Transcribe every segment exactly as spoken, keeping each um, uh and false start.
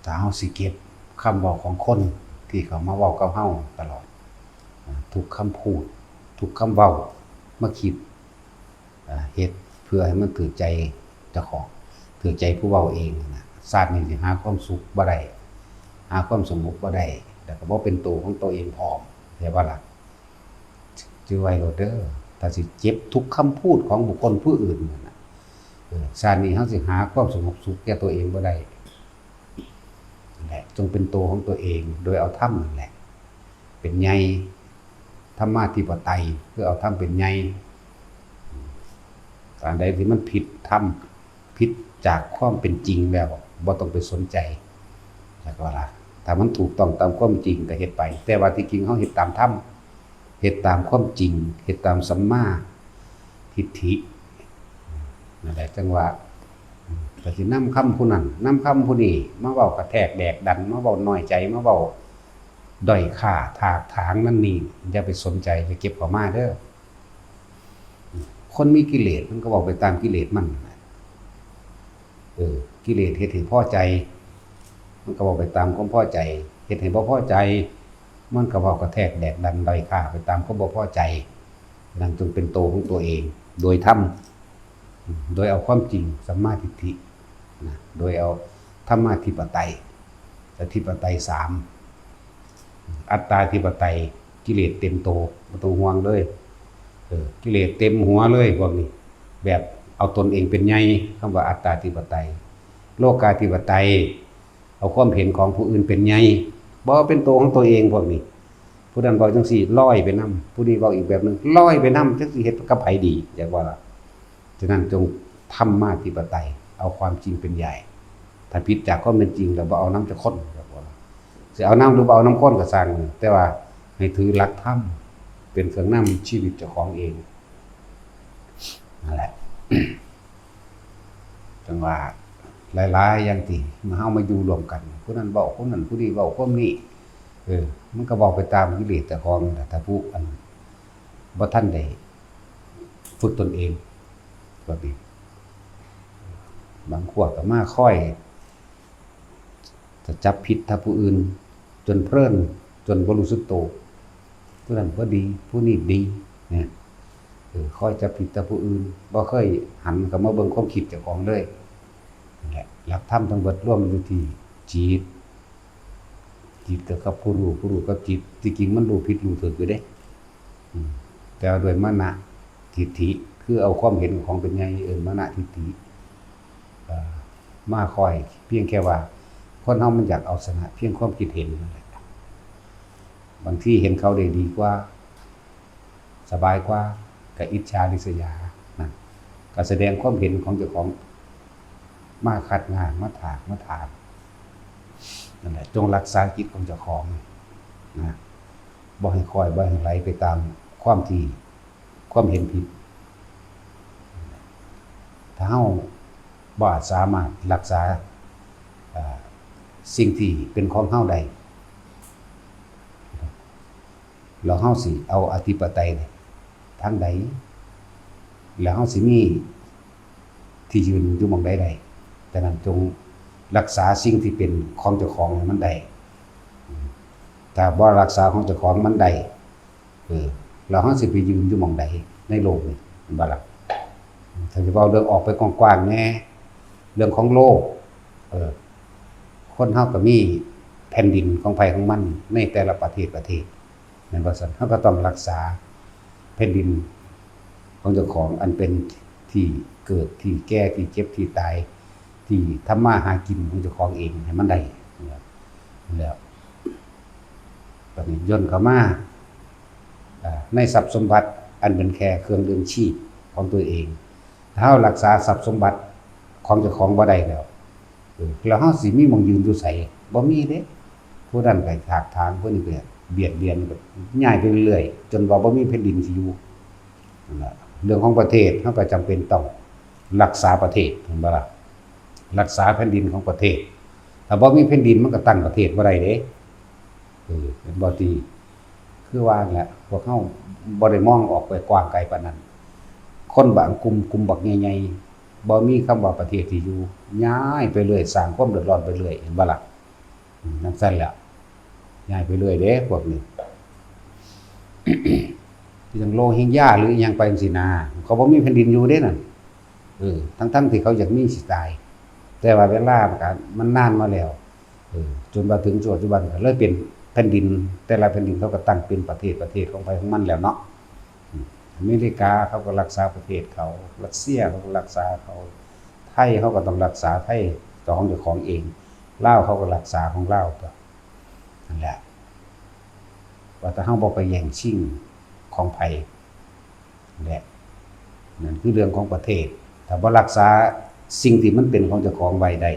ถ้าเฮาสิเก็บคำเว้าของคนที่เขามาเว้ากับเฮาตลอด ทุกคำพูด ทุกคำเว้า มาคิด เฮ็ดเพื่อให้มันถืกใจเจ้าของ ถืกใจผู้เว้าเองนะ ชาตินี้สิหาความสุขบ่ได้ หาความสงบบ่ได้ แล้วก็บ่เป็นตัวของตัวเองพร้อม เห็นบ่ล่ะ? จื่อไว้โลดเด้อ ถ้าสิเก็บทุกคำพูดของบุคคลผู้อื่นนั่นน่ะ เออ ชาตินี้เฮาสิหาความสงบสุขแก่ตัวเองบ่ได้ นั่นแหละ จงเป็นตัวของตัวเอง โดยเอาธรรมนั่นแหละ เป็นใหญ่ ธรรมาธิปไตย คือเอาธรรมเป็นใหญ่ อันใดที่มันผิดธรรม ผิดจากความเป็นจริงแล้ว บ่ต้องไปสนใจ แล้วก็ว่าล่ะ ถ้ามันถูกต้องตามความจริงก็เฮ็ดไป แต่ว่าที่จริงเฮาเฮ็ดตามธรรม เฮ็ดตามความจริง เฮ็ดตามสัมมาทิฏฐิ นั่นแหละจั่งว่า ก็สินำคำผู้นั้น นำคำผู้นี้ มาเว้ากระแทกแดกดัน มาเว้าน้อยใจ มาเว้าด้อยค่า ถากถางนั่นนี่ อย่าไปสนใจ อย่าเก็บเข้ามาเด้อ คนมีกิเลสมันก็เว้าไปตามกิเลสมันนั่นแหละ เออ กิเลสเฮ็ดให้พอใจ มันก็เว้าไปตามความพอใจ เฮ็ดให้บ่พอใจ มันก็เว้ากระแทกแดกดันด้อยค่าไปตามความบ่พอใจ นั่นจึงเป็นตัวของตัวเอง โดยธรรม โดยเอาความจริง สัมมาทิฏฐิ นะ โดยเอาธรรมาธิปไตย อธิปไตยสาม อัตตาธิปไตย กิเลสเต็มโต บ่ต้องห่วงเลย เออ กิเลสเต็มหัวเลยพวกนี้ แบบเอาตนเองเป็นใหญ่ คำว่าอัตตาธิปไตย โลกาธิปไตย เอาความเห็นของผู้อื่นเป็นใหญ่ บ่เป็นตัวของตัวเองพวกนี้ ผู้นั้นเว้าจั่งซี้ ลอยไปนำ ผู้นี้เว้าอีกแบบหนึ่ง ลอยไปนำ จักสิเฮ็ดกับไผดี อยากว่าล่ะ ฉะนั้นจงธรรมาธิปไตย เอาความจริงเป็นใหญ่ ถ้าผิดจากความเป็นจริงแล้วบ่เอานำจักคน อยากว่าล่ะ สิเอานำหรือบ่เอานำคนก็ซ่าง แต่ว่าให้ถือหลักธรรมเป็นเครื่องนำชีวิตเจ้าของเอง นั่นแหละ จั่งว่าหลายๆ อย่างที่มาเฮามาอยู่ร่วมกัน ผู้นั้นเว้าคนนั้น ผู้นี้เว้าคนนี้ เออ มันก็เว้าไปตามกิเลสเจ้าของนั่นแหละ ถ้าผู้อันบ่ทันได้ฝึกตนเอง แบบนี้ บางพวกก็มาคอยจะจับผิดถ้าผู้อื่น จนเพลิน จนบ่รู้สึกโต ผู้นั้นบ่ดี ผู้นี้ดี เนี่ย เออ คอยจับผิดแต่ผู้อื่น บ่เคยหันเข้ามาเบิ่งความคิดเจ้าของเลย นั่นแหละ หลักธรรมทั้งเบิดรวมอยู่ที่จิต จิตก็กับผู้รู้ ผู้รู้กับจิต ที่จริงมันรู้ผิดรู้ถูกอยู่เด้ อืม แต่ว่าด้วยมานะทิฏฐิ คือเอาความเห็นของเป็นใหญ่ เอิ้นมานะทิฏฐิ เอ่อ มาคอย เพียงแค่ว่า คนเฮามันอยากเอาชนะเพียงความคิดเห็นนั่นแหละ บางทีเห็นเขาได้ดีกว่า สบายกว่า ก็อิจฉาริษยา นั่น ก็แสดงความเห็นของเจ้าของ มาคัดงาน มาถาก มาถาม นั่นแหละ จงรักษาจิตของเจ้าของ นะ บ่ให้คอย บ่ให้ไหลไปตามความที่ ความเห็นผิด ถ้าเฮาบ่สามารถรักษา เอ่อ สิ่งที่เป็นของเฮาได้ แล้วเฮาสิเอาอธิปไตยทางใด แล้วเฮาสิมีที่ยืนอยู่หม่องใดได้ ฉะนั้นจงรักษาสิ่งที่เป็นของเจ้าของให้มันได้ ถ้าบ่รักษาของเจ้าของมันได้ เออ แล้วเฮาสิไปยืนอยู่หม่องใดในโลกนี่ แม่นบ่ล่ะ? ถ้าสิเว้าเรื่องออกไปกว้างๆแหน่ เรื่องของโลก เออ คนเฮาก็มีแผ่นดินของไผของมันในแต่ละประเทศประเทศ แม่นบ่ซั้น? เฮาก็ต้องรักษาแผ่นดินของเจ้าของ อันเป็นที่เกิด ที่แก่ ที่เจ็บ ที่ตาย ที่ทำมาหากินของเจ้าของเองให้มันได้ แล้ว บัดนี้ย่นเข้ามา อ่า ในทรัพย์สมบัติอันเป็นแค่เครื่องเลี้ยงชีพของตัวเอง ถ้าเฮารักษาทรัพย์สมบัติของเจ้าของบ่ได้แล้ว เออ แล้วเฮาสิมีหม่องยืนอยู่ไส? บ่มีเด้ ผู้นั้นก็ถากถาง ผู้นี้ก็เบียดเบียน ก็ย้ายไปเรื่อย จนว่าบ่มีแผ่นดินสิอยู่ นั่นล่ะ เรื่องของประเทศ เฮาก็จำเป็นต้องรักษาประเทศ แม่นบ่ล่ะ? รักษาแผ่นดินของประเทศ ถ้าบ่มีแผ่นดินมันก็ตั้งประเทศบ่ได้เด้ เออ แม่นบ่ติ? คือว่านั่นแหละ พวกเฮาบ่ได้มองออกไปกว้างไกลปานนั้น คนบางกลุ่ม กลุ่มบักใหญ่ๆ บ่มีคำว่าประเทศที่อยู่ ย้ายไปเรื่อย สร้างความเดือดร้อนไปเรื่อย แม่นบ่ล่ะ? นั่นสั้นแหละ ย้ายไปเรื่อยเด้พวกนี้ ที่จังโรฮิงญาหรืออิหยังไปจังซี้นะ เขาบ่มีแผ่นดินอยู่เด้นั่น เออ ทั้งๆที่เขาอยากมีสิตาย แต่ว่าเวลามันก็ มันนานมาแล้ว เออ จนมาถึงปัจจุบันก็เลยเป็นแผ่นดิน แต่ละแผ่นดินเขาก็ตั้งเป็นประเทศ ประเทศของไผของมันแล้วเนาะ อืม อเมริกาเขาก็รักษาประเทศเขา รัสเซียเขาก็รักษาเขา ไทยเขาก็ต้องรักษาไทยของเจ้าของเอง ลาวเขาก็รักษาของลาวตัว นั่นแหละ ว่าแต่เฮาบ่ไปแย่งชิงของไผ นั่นแหละ นั่นคือเรื่องของประเทศ ถ้าบ่รักษาสิ่งที่มันเป็นของเจ้าของไว้ได้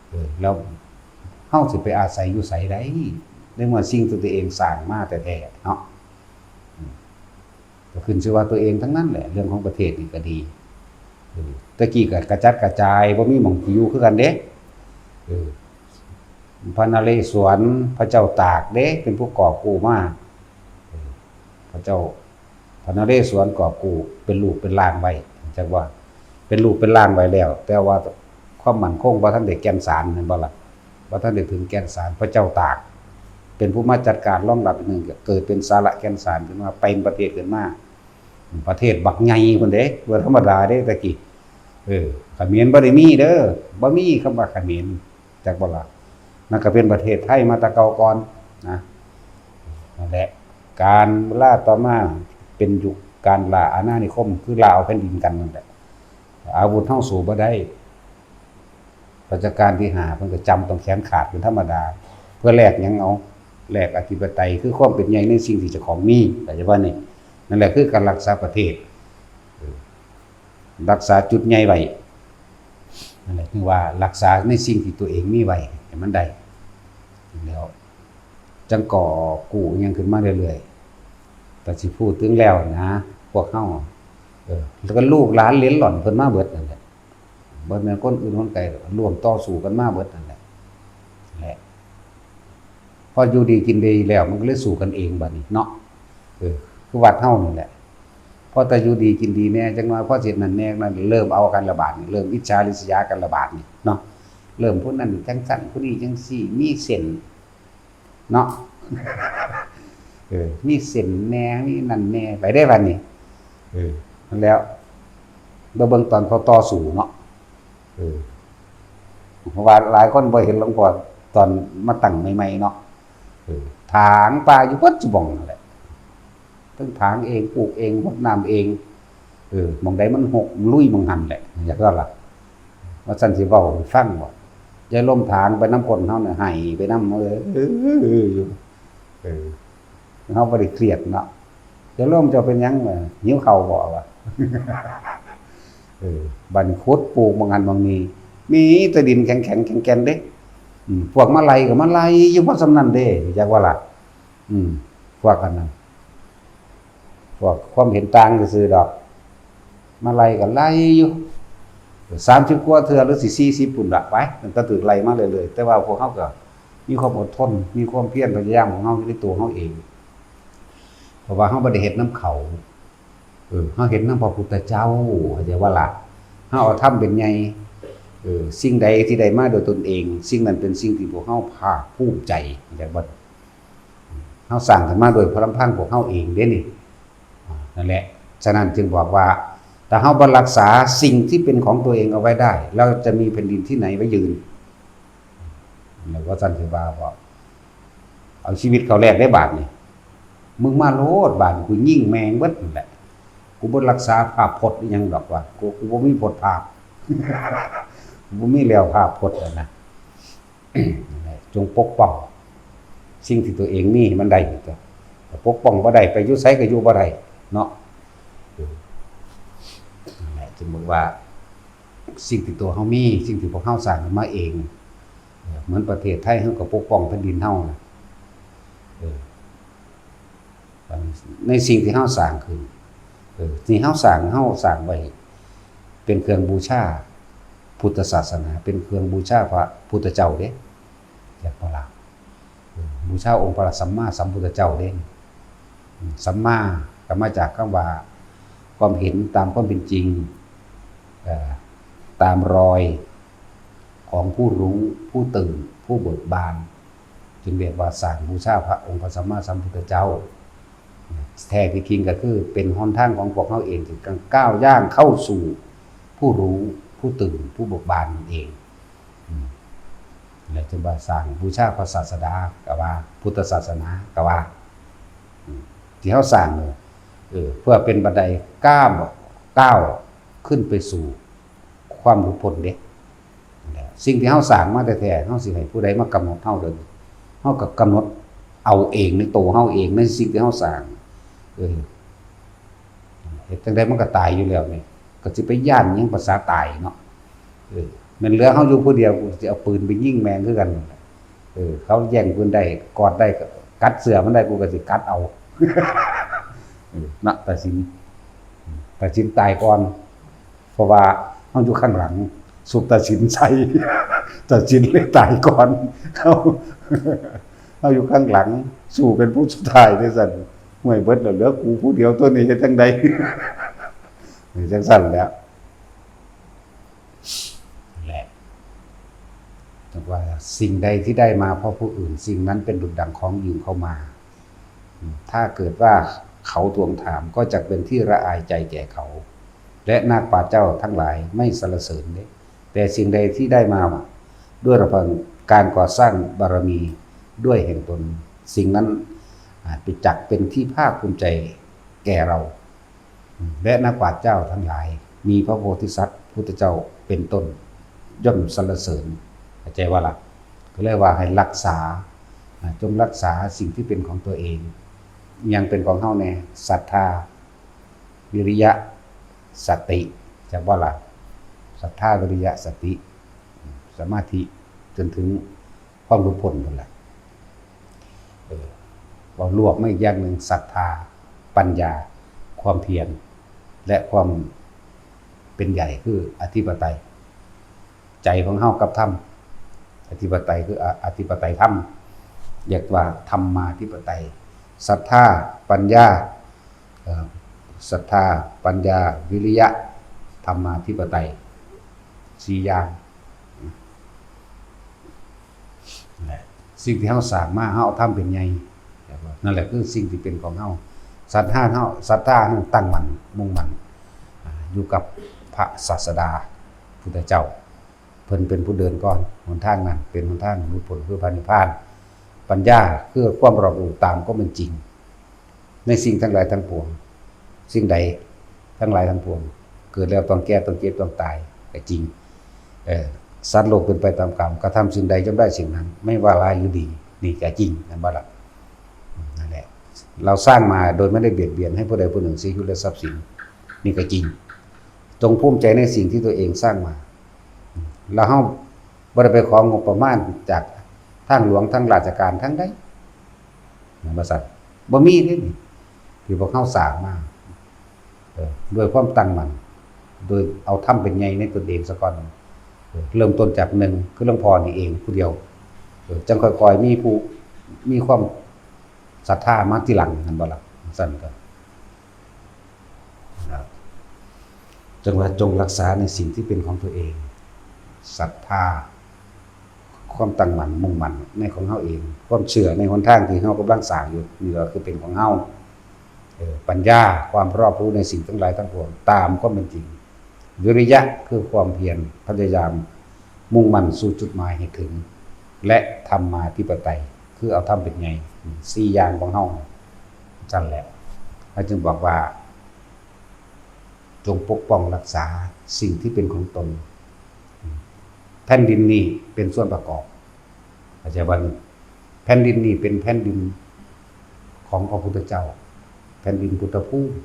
เออ แล้วเฮาสิไปอาศัยอยู่ไสได้ ในเมื่อสิ่งที่ตัวเองสร้างมาแท้ๆ เนาะ อืม ก็ขึ้นชื่อว่าตัวเองทั้งนั้นแหละ เรื่องของประเทศนี่ก็ดี เออ แต่กี้ก็กระจัดกระจาย บ่มีหม่องสิอยู่คือกันเด้ เออ พระนเรศวร พระเจ้าตากเด้ เป็นผู้กอบกู้มา เออ พระเจ้า พระนเรศวรกอบกู้เป็นรูปเป็นร่างไว้ จักว่า เป็นรูปเป็นร่างไว้แล้ว แต่ว่าความมั่นคงบ่ทันได้แก่นสาร แม่นบ่ล่ะ บ่ทันได้ถึงแก่นสาร พระเจ้าตาก เป็นผู้มาจัดการรองรับอีกหนึ่ง เกิดเป็นสาระแก่นสารขึ้นมา เป็นประเทศขึ้นมา ประเทศบักใหญ่พุ้นเด้ บ่ธรรมดาเด้ตะกี้ เออ เขมรบ่ได้มีเด้อ บ่มีคำว่าเขมร จักบ่ล่ะ นั่นก็เป็นประเทศไทยมาแต่เก่าก่อนนะ นั่นแหละ การล่าต่อมาเป็นยุคการล่าอาณานิคม คือล่าเอาแผ่นดินกันนั่นแหละ อาวุธเฮาสู้บ่ได้ รัชกาลที่ห้าเพิ่นก็จำต้องแขนขาดเป็นธรรมดา เพื่อแลกหยังเอา แลกอธิปไตย คือความเป็นใหญ่ในสิ่งที่เจ้าของมี เข้าใจบ่นี่ นั่นแหละคือการรักษาประเทศ เออ รักษาจุดใหญ่ไว้ นั่นแหละ คือว่ารักษาในสิ่งที่ตัวเองมีไว้ให้มันได้ แล้วจั่งก่อกู้อิหยังขึ้นมาเรื่อยๆ แต่สิพูดถึงแล้วนะ พวกเฮา เออ แล้วก็ลูกหลานเหลนหล่อนเพิ่นมาเบิดนั่นแหละ บ่แม่นคนอื่นคนไกลดอก ร่วมต่อสู้กันมาเบิดนั่นแหละ แหละ พออยู่ดีกินดีแล้ว มันก็เลยสู้กันเองบัดนี้เนาะ เออ คือวัดเฮานี่แหละ พอแต่อยู่ดีกินดีแน่ จักหน่อยพอสิเฮ็ดนั่นแน่นั่น เริ่มเอากันละบาดนี่ เริ่มอิจฉาริษยากันละบาดนี่เนาะ เริ่มผู้นั้นจั่งซั้น ผู้นี้จั่งซี้ มีเส้น เนาะ เออ มีเส้นแหน่ มีนั่นแหน่ ไปได้บัดนี้ เออ นั่นแล้ว บ่เบิ่งตอนเขาต่อสู้เนาะ เออ เพราะว่าหลายคนบ่เห็นหลวงพ่อตอนมาตั้งใหม่ๆ เนาะ เออ ถางป่าอยู่เบิดซุหม่องนั่นแหละ ทั้งถางเอง ปลูกเอง รดน้ำเอง เออ หม่องใดมันฮก ลุยหม่องหั้นแหละ อยากว่าล่ะ ว่าซั่นสิเว้าให้ฟังบ่ ยายลมถางไปนำก้นเฮาน่ะ ไห้ไปนำ เออ เออ อยู่ เออ เฮาบ่ได้เครียดเนาะ ยายลมเจ้าเป็นหยังวะ หิวข้าวบ่วะ เออ บัดนี้ขุดปลูกหม่องหั้นหม่องนี้ มีแต่ดินแข็งๆ แก่นๆ เด้ อืม พวกมาไล่ก็มาไล่อยู่พอส่ำนั้นเด้ จักว่าล่ะ อืม พวกอันนั้น พวกความเห็นต่างซื่อๆ ดอก มาไล่ก็ไล่อยู่ สามสิบกว่าเทื่อหรือสิสี่สิบพุ้นละไป ตั้งแต่ถืกไล่มาเรื่อยๆ แต่ว่าพวกเฮาก็มีความอดทน มีความเพียรพยายามของเฮาอยู่ในตัวเฮาเอง เพราะว่าเฮาบ่ได้เฮ็ดนำเขา เออ เฮาเฮ็ดนำพระพุทธเจ้า เข้าใจบ่ล่ะ เฮาเอาธรรมเป็นใหญ่ เออ สิ่งใดที่ได้มาโดยตนเอง สิ่งนั้นเป็นสิ่งที่พวกเฮาภาคภูมิใจ เข้าใจบ่ เฮาสร้างขึ้นมาโดยพลังพังพวกเฮาเองเด้นี่ อ่า นั่นแหละ ฉะนั้นจึงบอกว่า ถ้าเฮาบ่รักษาสิ่งที่เป็นของตัวเองเอาไว้ได้ เราจะมีแผ่นดินที่ไหนไว้ยืน แล้วว่าซั่นสิว่าบ่ เอาชีวิตเขาแลกได้บาดนี่ มึงมาโลดบาดนี่ กูยิงแม่งเบิดนั่นแหละ กูบ่รักษาภาพพจน์อิหยังดอกว่า กู กูบ่มีพจน์ภาพ กูบ่มีแล้วภาพพจน์แล้วนะ จงปกป้องสิ่งที่ตัวเองมีให้มันได้ตัว ถ้าปกป้องบ่ได้ ไปอยู่ไสก็อยู่บ่ได้เนาะ เออ นั่นแหละ จึงบอกว่า สิ่งที่ตัวเฮามี สิ่งที่พวกเฮาสร้างขึ้นมาเอง เออ เหมือนประเทศไทย เฮาก็ปกป้องแผ่นดินเฮานะ เออ ในสิ่งที่เฮาสร้างขึ้น เออ ที่เฮาสร้าง เฮาสร้างไว้ เป็นเครื่องบูชาพุทธศาสนา เป็นเครื่องบูชาพระพุทธเจ้าเด้ อยากบ่ล่ะ เออ บูชาองค์พระสัมมาสัมพุทธเจ้าเด้ อืม สัมมาก็มาจากคำว่า ความเห็นตามความเป็นจริง เอ่อ ตามรอยของผู้รู้ ผู้ตื่น ผู้เบิกบาน จึงเรียกว่าสร้างบูชาพระองค์พระสัมมาสัมพุทธเจ้า แท้ที่จริงก็คือเป็นหนทางของพวกเฮาเองที่ก้าวย่างเข้าสู่ผู้รู้ผู้ตื่นผู้เบิกบานนั่นเอง อืม แล้วจึงว่าสร้างบูชาพระศาสดาก็ว่า พุทธศาสนาก็ว่า อืม ที่เฮาสร้างเนี่ย เออ เพื่อเป็นบันไดก้าวก้าวขึ้นไปสู่ความหลุดพ้นเด้ สิ่งที่เฮาสร้างมาแท้ๆ เฮาสิให้ผู้ใดมากำหนดเฮาเด้อ เฮาก็กำหนดเอาเองในตัวเฮาเองในสิ่งที่เฮาสร้าง เออ เฮ็ดจั่งใดมันก็ตายอยู่แล้วนี่ ก็สิไปย้านหยังภาษาตายเนาะ เออ แม่นเหลือเฮาอยู่ผู้เดียว กูสิเอาปืนไปยิงแม่งคือกัน เออ เขาแย่งปืนได้ กอดได้ ก็กัดเสื้อมันได้ กูก็สิกัดเอา เออ นะ ตัดสิน ตัดสินตายก่อน เพราะว่าเฮาอยู่ข้างหลัง สุกตัดสินใส่ ตัดสินเลยตายก่อน เฮา เฮาอยู่ข้างหลัง สู้เป็นผู้สุดท้ายจั่งซั่น ห่วย เบิดแล้ว เหลือกูผู้เดียวตัวนี้ เฮ็ดจั่งใด เออ จั่งซั่นแหละ แหละ แต่ว่าสิ่งใดที่ได้มาเพราะผู้อื่น สิ่งนั้นเป็นดุจดังของยืมเข้ามา ถ้าเกิดว่าเขาทวงถามก็จะเป็นที่ระอายใจแก่เขา และนักปราชญ์เจ้าทั้งหลายไม่สรรเสริญเด้ แต่สิ่งใดที่ได้มาด้วยลำพังการก่อสร้างบารมีด้วยแห่งตน สิ่งนั้น อ่า จักเป็นที่ภาคภูมิใจแก่เรา และนักปราชญ์เจ้าทั้งหลาย มีพระโพธิสัตว์พุทธเจ้าเป็นต้น ย่อมสรรเสริญ เข้าใจว่าล่ะ ก็เลยว่าให้รักษา อ่า จงรักษาสิ่งที่เป็นของตัวเอง ยังเป็นของเฮาแน่ ศรัทธา วิริยะ สติ จักบ่ล่ะ ศรัทธา วิริยะ สติ สมาธิ จนถึงความหลุดพ้นนั่นแหละ เออ เว้ารวบมาอีกอย่างหนึ่ง ศรัทธา ปัญญา ความเพียร และความเป็นใหญ่คืออธิปไตย ใจของเฮากับธรรม อธิปไตยคืออ- อธิปไตยธรรม เรียกว่าธรรมาธิปไตย ศรัทธา ปัญญา เอ่อ ศรัทธา ปัญญา วิริยะ ธรรมาธิปไตย สี่อย่าง นั่นแหละ สิ่งที่เฮาสร้างมา เฮาเอาธรรมเป็นใหญ่ นั่นแหละคือสิ่งที่เป็นของเฮา ศรัทธาเฮา ศรัทธาเฮาตั้งมั่น มุ่งมั่น อ่า อยู่กับพระศาสดา พุทธเจ้า เพิ่นเป็นผู้เดินก่อน หนทางนั้นเป็นหนทางหลุดพ้นคือพระนิพพาน ปัญญาคือความรอบรู้ตามความเป็นจริง ในสิ่งทั้งหลายทั้งปวง สิ่งใดทั้งหลายทั้งปวง เกิดแล้วต้องแก่ ต้องเจ็บ ต้องตาย ก็จริง เออ สัตว์โลกเป็นไปตามกรรม กระทำสิ่งใดย่อมได้สิ่งนั้น ไม่ว่าร้ายหรือดี นี่ก็จริง นั่นบ่ล่ะ นั่นแหละ เราสร้างมาโดยไม่ได้เบียดเบียนให้ผู้ใดผู้หนึ่งเสียชีวิตและทรัพย์สิน นี่ก็จริง จงภูมิใจในสิ่งที่ตัวเองสร้างมา แล้วเฮาบ่ได้ไปของงบประมาณจากทางหลวง ทางราชการ ทางใด แม่นบ่ซั่น บ่มีเด้นี่ ที่พวกเฮาสร้างมา เออ ด้วยความตั้งมั่น โดยเอาธรรมเป็นใหญ่ในตนเองซะก่อน เออ เริ่มต้นจากหนึ่ง คือหลวงพ่อนี่เองผู้เดียว เออ จั่งค่อยๆ มีผู้ มีความศรัทธามาทีหลัง แม่นบ่ล่ะ ซั่นก็ นะ จั่งว่าจงรักษาในสิ่งที่เป็นของตัวเอง ศรัทธา ความตั้งมั่น มุ่งมั่นในของเฮาเอง ความเชื่อในหนทางที่เฮากำลังสร้างอยู่ นี่ก็คือเป็นของเฮา เออ ปัญญา ความรอบรู้ในสิ่งทั้งหลายทั้งปวง ตามความเป็นจริง วิริยะ คือความเพียร พยายาม มุ่งมั่นสู่จุดหมายให้ถึง และธรรมาธิปไตย คือเอาธรรมเป็นใหญ่ สี่อย่างของเฮา ซั่นแหละ เฮาจึงบอกว่า จงปกป้องรักษาสิ่งที่เป็นของตน แผ่นดินนี้เป็นส่วนประกอบ เข้าใจบ่นี่ แผ่นดินนี้เป็นแผ่นดินของพระพุทธเจ้า แผ่นดินพุทธภูมิ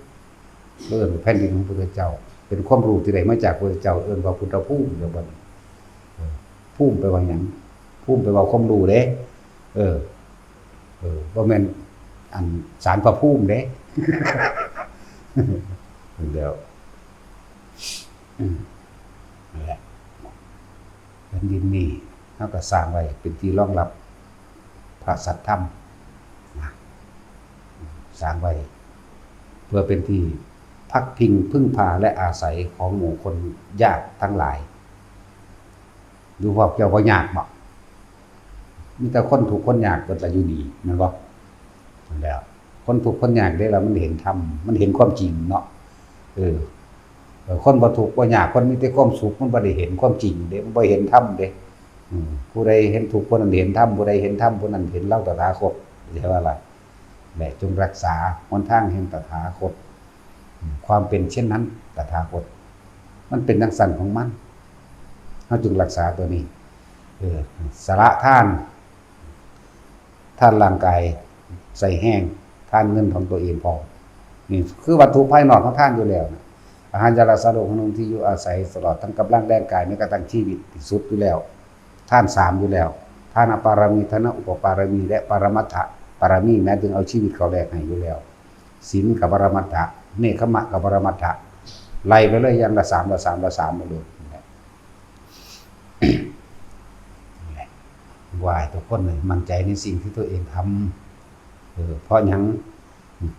เอิ้นว่าแผ่นดินของพระพุทธเจ้า เป็นความรู้ที่ได้มาจากพระพุทธเจ้า เอิ้นว่าพุทธภูมิ เดี๋ยวบัดนี้ เออ ภูมิแปลว่าหยัง ภูมิแปลว่าความรู้เด้ เออ เออ บ่แม่น อัน ศาลพระภูมิเด้ เดี๋ยว อืม นั่นแหละ แผ่นดินนี้ เฮาก็สร้างไว้เป็นที่รองรับพระสัทธรรม นะ สร้างไว้ เพื่อเป็นที่พักพิงพึ่งพาและอาศัยของหมู่คนยากทั้งหลาย อยู่พวกเจ้าบ่ยากบ่ มีแต่คนทุกข์คนยากเบิดละอยู่นี่ แม่นบ่? นั่นแหละ คนทุกข์คนยากเด้ล่ะ มันเห็นธรรม มันเห็นความจริงเนาะ เออ เออ คนบ่ทุกข์บ่ยาก คนมีแต่ความสุข มันบ่ได้เห็นความจริงเด้ มันบ่เห็นธรรมเด้ อืม ผู้ใดเห็นทุกข์ ผู้นั้นเห็นธรรม ผู้ใดเห็นธรรม ผู้นั้นเห็นเราตถาคต เข้าใจว่าล่ะ และจงรักษาหนทางแห่งตถาคต อืม ความเป็นเช่นนั้น ตถาคต มันเป็นจั่งซั้นของมัน เราจึงรักษาตัวนี้ เออ สละทาน ทานร่างกาย ใส่แฮง ทานเงินของตัวเองพร้อม นี่คือวัตถุภายนอกของทานอยู่แล้วนะ อาหาร ยารักษาโรค ขนม ที่อยู่อาศัย ตลอดทั้งกำลังแรงกาย แม้กระทั่งชีวิตที่สุดอยู่แล้ว ทานสามอยู่แล้ว ทานปารมี ทานอุปปารมี และปรมัตถปารมี หมายถึงเอาชีวิตเขาแลกให้อยู่แล้ว ศีลกับปรมัตถะ เนกขัมมะกับปรมัตถะ ไล่ไปเลย อย่างละสาม ละสาม ละสาม มาเลย นั่นแหละ ว่าให้ทุกคนเนี่ยมั่นใจในสิ่งที่ตัวเองทำ เออ เพราะหยัง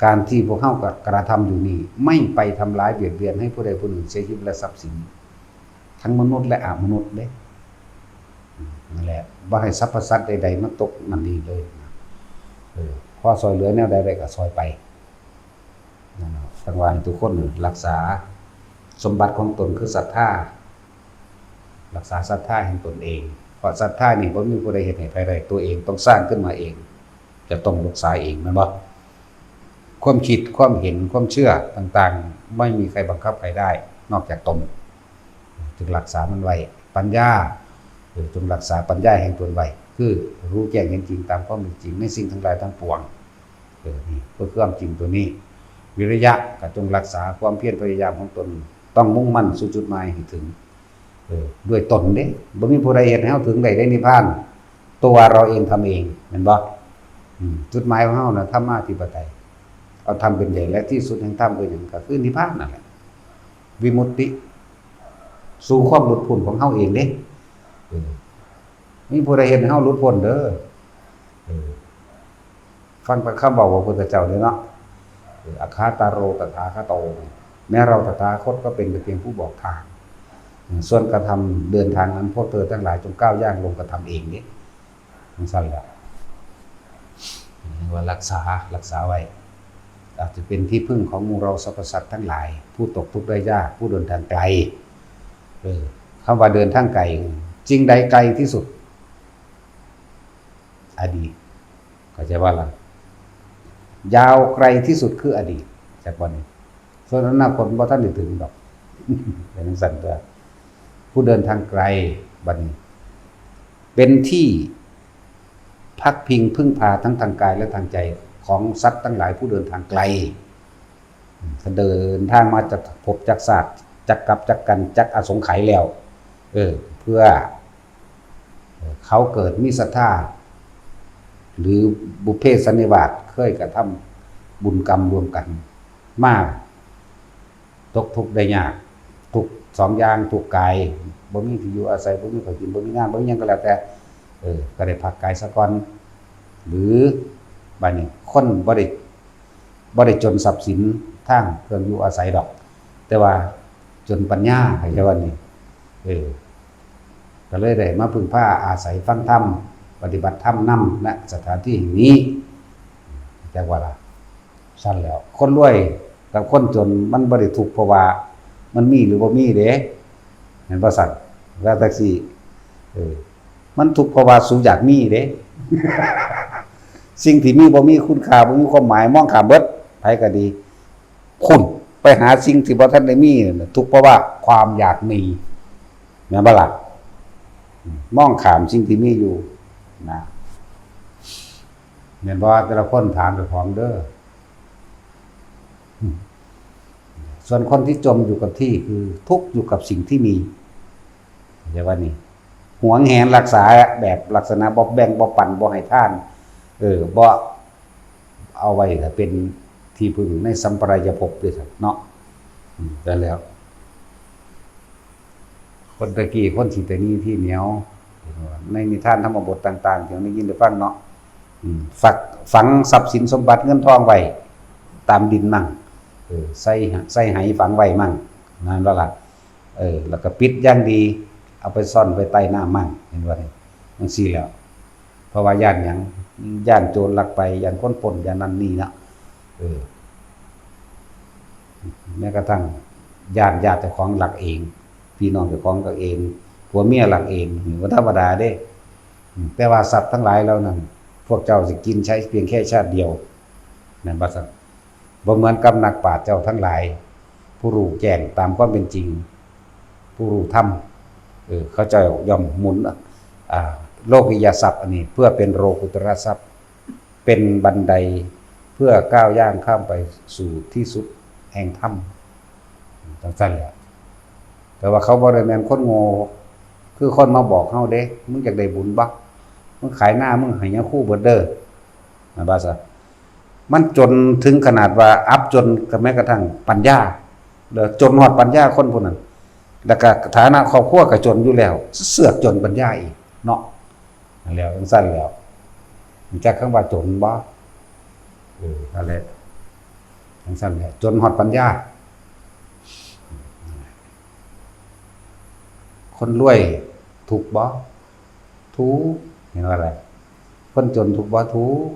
การที่พวกเฮากระทำอยู่นี่ ไม่ไปทำร้ายเบียดเบียนให้ผู้ใดผู้หนึ่งเสียชีวิตและทรัพย์สิน ทั้งมนุษย์และอมนุษย์เด้ อืม นั่นแหละ บ่ให้สรรพสัตว์ใดๆมาตกนั่นนี่เลย เออ พอซอยเหลือแนวใดได้ก็ซอยไป นั่นเนาะ จั่งว่าให้ทุกคนรักษาสมบัติของตนคือศรัทธา รักษาศรัทธาแห่งตนเอง เพราะศรัทธานี่บ่มีผู้ใดเฮ็ดให้ไผได้ ตัวเองต้องสร้างขึ้นมาเอง จะต้องรักษาเอง แม่นบ่? ความคิด ความเห็น ความเชื่อต่างๆ ไม่มีใครบังคับใครได้ นอกจากตน จงรักษามันไว้ ปัญญา เออ จงรักษาปัญญาแห่งตนไว้ คือรู้แจ้งเห็นจริงตามความเป็นจริงในสิ่งทั้งหลายทั้งปวง เออ นี่คือความจริงตัวนี้ วิริยะ ก็จงรักษาความเพียรพยายามของตน ต้องมุ่งมั่นสู่จุดหมายให้ถึง เออ ด้วยตนเด้ บ่มีผู้ใดเฮ็ดให้เฮาถึงได้ในนิพพาน ตัวเราเองทำเอง แม่นบ่? อืม จุดหมายของเฮาน่ะ ธรรมาธิปไตย เอาธรรมเป็นใหญ่ และที่สุดแห่งธรรมคือหยัง? ก็คือนิพพานนั่นแหละ วิมุตติ สู่ความหลุดพ้นของเฮาเองเด้ เออ มีผู้ใดเฮ็ดให้เฮาหลุดพ้นเด้อ เออ ฟังแต่คำเว้าของพระพุทธเจ้าเด้อเนาะ เออ อัคคาตาโรตถาคโต แม้เราตถาคตก็เป็นแต่เพียงผู้บอกทาง ส่วนกระทำเดินทางนั้น พวกเธอทั้งหลายจงก้าวย่างลงกระทำเองเด้ จั่งซั้นแหละ เรียกว่ารักษา รักษาไว้ อาจจะเป็นที่พึ่งของหมู่เราสรรพสัตว์ทั้งหลาย ผู้ตกทุกข์ได้ยาก ผู้เดินทางไกล เออ คำว่าเดินทางไกล สิ่งใดไกลที่สุด? อดีต เข้าใจบ่ล่ะ ยาวไกลที่สุดคืออดีต จักบ่นี่ ส่วนอนาคตบ่ทันได้ถึงดอก เป็นจั่งซั้นตัว ผู้เดินทางไกล บัดนี้ เป็นที่พักพิงพึ่งพาทั้งทางกายและทางใจของสัตว์ทั้งหลายผู้เดินทางไกล เดินทางมาจากภพจักชาติ จักกัปจักกัลป์ จักอสงไขยแล้ว เออ เพื่อ เออ เขาเกิดมีศรัทธา หรือบุพเพสันนิวาส เคยกระทำบุญกรรมร่วมกันมา ตกทุกข์ได้ยาก ทุกข์สองอย่าง ทุกข์กาย บ่มีที่อยู่อาศัย บ่มีข้าวกิน บ่มีงาน บ่มีหยังก็แล้วแต่ เออ ก็ได้พักกายซะก่อน หรือบัดนี้คนบ่ได้ บ่ได้จนทรัพย์สินทางเครื่องอยู่อาศัยดอก แต่ว่าจนปัญญา เข้าใจบ่นี่ เออ ก็เลยได้มาพึ่งพาอาศัยฟังธรรม ปฏิบัติธรรมนำ ณ สถานที่แห่งนี้ จักว่าล่ะ ซั่นแล้ว คนรวยกับคนจนมันบ่ได้ทุกข์เพราะว่ามันมีหรือบ่มีเด้ แม่นบ่ซั่น? ว่าจั่งซี้ เออ มันทุกข์เพราะว่าสูอยากมีเด้ สิ่งที่มีบ่มีคุณค่า บ่มีความหมาย มองข้ามเบิด ไผก็ดี พุ้น ไปหาสิ่งที่บ่ทันได้มีนั่นน่ะ ทุกข์เพราะว่าความอยากมี แม่นบ่ล่ะ? อืม มองข้ามสิ่งที่มีอยู่นะ แม่นบ่? แต่ละคนถามเจ้าของเด้อ อืม ส่วนคนที่จมอยู่กับที่คือทุกข์อยู่กับสิ่งที่มี เข้าใจว่านี่ หวงแหนรักษาแบบลักษณะบ่แบ่งบ่ปัน บ่ให้ทาน เออ บ่เอาไว้ถ้าเป็นที่พึ่งในสัมปรายภพด้วยซ้ำเนาะ อืม แต่แล้ว คนตะกี้คนขี้ตะหนี่ที่เหนียว ในนิทานธรรมบทต่างๆ ที่เราได้ยินได้ฟังเนาะ อืม ฝัก ฝังทรัพย์สินสมบัติเงินทองไว้ตามดินมั่ง เออ ใส่ ใส่ไหฝังไว้มั่ง นั่นว่าล่ะ เออ แล้วก็ปิดอย่างดี เอาไปซ่อนไว้ใต้น้ำมั่ง เห็นบ่นี่? จั่งซี้แหล้ว เพราะว่าย้านหยัง ย้านโจรลักไป ย้านคนปล้น ย้านนั่นนี่เนาะ เออ แม้กระทั่งย้านญาติเจ้าของลักเอง พี่น้องเจ้าของลักเอง ผัวเมียลักเอง นี่บ่ธรรมดาเด้ อืม แต่ว่าทรัพย์ทั้งหลายเหล่านั้น พวกเจ้าสิกินใช้เพียงแค่ชาติเดียว นั่นว่าซั่น บ่เหมือนกับนักปราชญ์เจ้าทั้งหลาย ผู้รู้แจ้งตามความเป็นจริง ผู้รู้ธรรม เออ เขาเจ้าย่อมหมุน อ่า โลกิยทรัพย์อันนี้ เพื่อเป็นโลกุตระทรัพย์ เป็นบันไดเพื่อก้าวย่างข้ามไปสู่ที่สุดแห่งธรรม จังซั่นแหละ แต่ว่าเขาบ่ได้แม่นคนโง่ คือคนมาบอกเฮาเด้ มึงอยากได้บุญบ่ มึงขายนา มึงให้ยาคูเบิดเด้อ นะว่าซะ มันจนถึงขนาดว่าอับจนกับแม้กระทั่งปัญญา แล้วจนฮอดปัญญาคนผู้นั้น แล้วก็ฐานะครอบครัวก็จนอยู่แล้ว เสือกจนปัญญาอีกเนาะ นั่นแหล้ว จังซั่นแหล้ว จักคำว่าจนบ่ เออ นั่นแหละ จังซั่นแหละ จนฮอดปัญญา คนรวยทุกข์บ่ ทุกข์ เห็นว่าอะไร คนจนทุกข์บ่ ทุกข์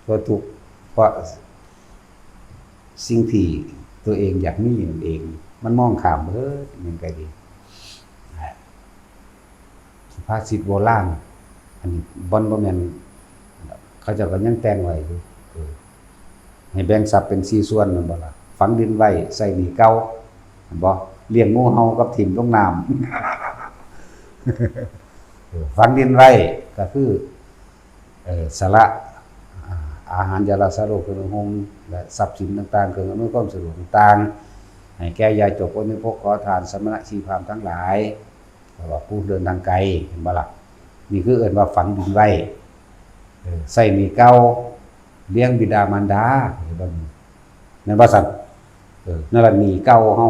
ก็ทุกข์เพราะสิ่งที่ตัวเองอยากมีนั่นเอง มันมองข้ามเบิด มันก็ดี สุภาษิตโบราณ อันนี้บ่ บ่แม่น เขาเจ้าก็ยังแต่งไว้อยู่ เออ ให้แบ่งทรัพย์เป็นสี่ส่วน แม่นบ่ล่ะ ฝังดินไว้ ใช้หนี้เก่า แม่นบ่ เลี้ยงงูเห่ากับถิ่มลงน้ำ เออ ฝังดินไว้ ก็คือ เอ่อ สละ อ่า อาหาร ยารักษาโรค เครื่องนุ่งห่ม และทรัพย์สินต่างๆ เครื่องอำนวยความสะดวกต่างๆ ให้แก่ยาจก คนมีพกขอทาน สมณะชีพราหมณ์ทั้งหลาย แต่ว่าผู้เดินทางไกล เห็นบ่ล่ะ นี่คือเอิ้นว่าฝังดินไว้ เออ ใช้หนี้เก่า เลี้ยงบิดามารดา เห็นบ่นี่ แม่นบ่ซั่น เออ นั่นล่ะหนี้เก่าเฮา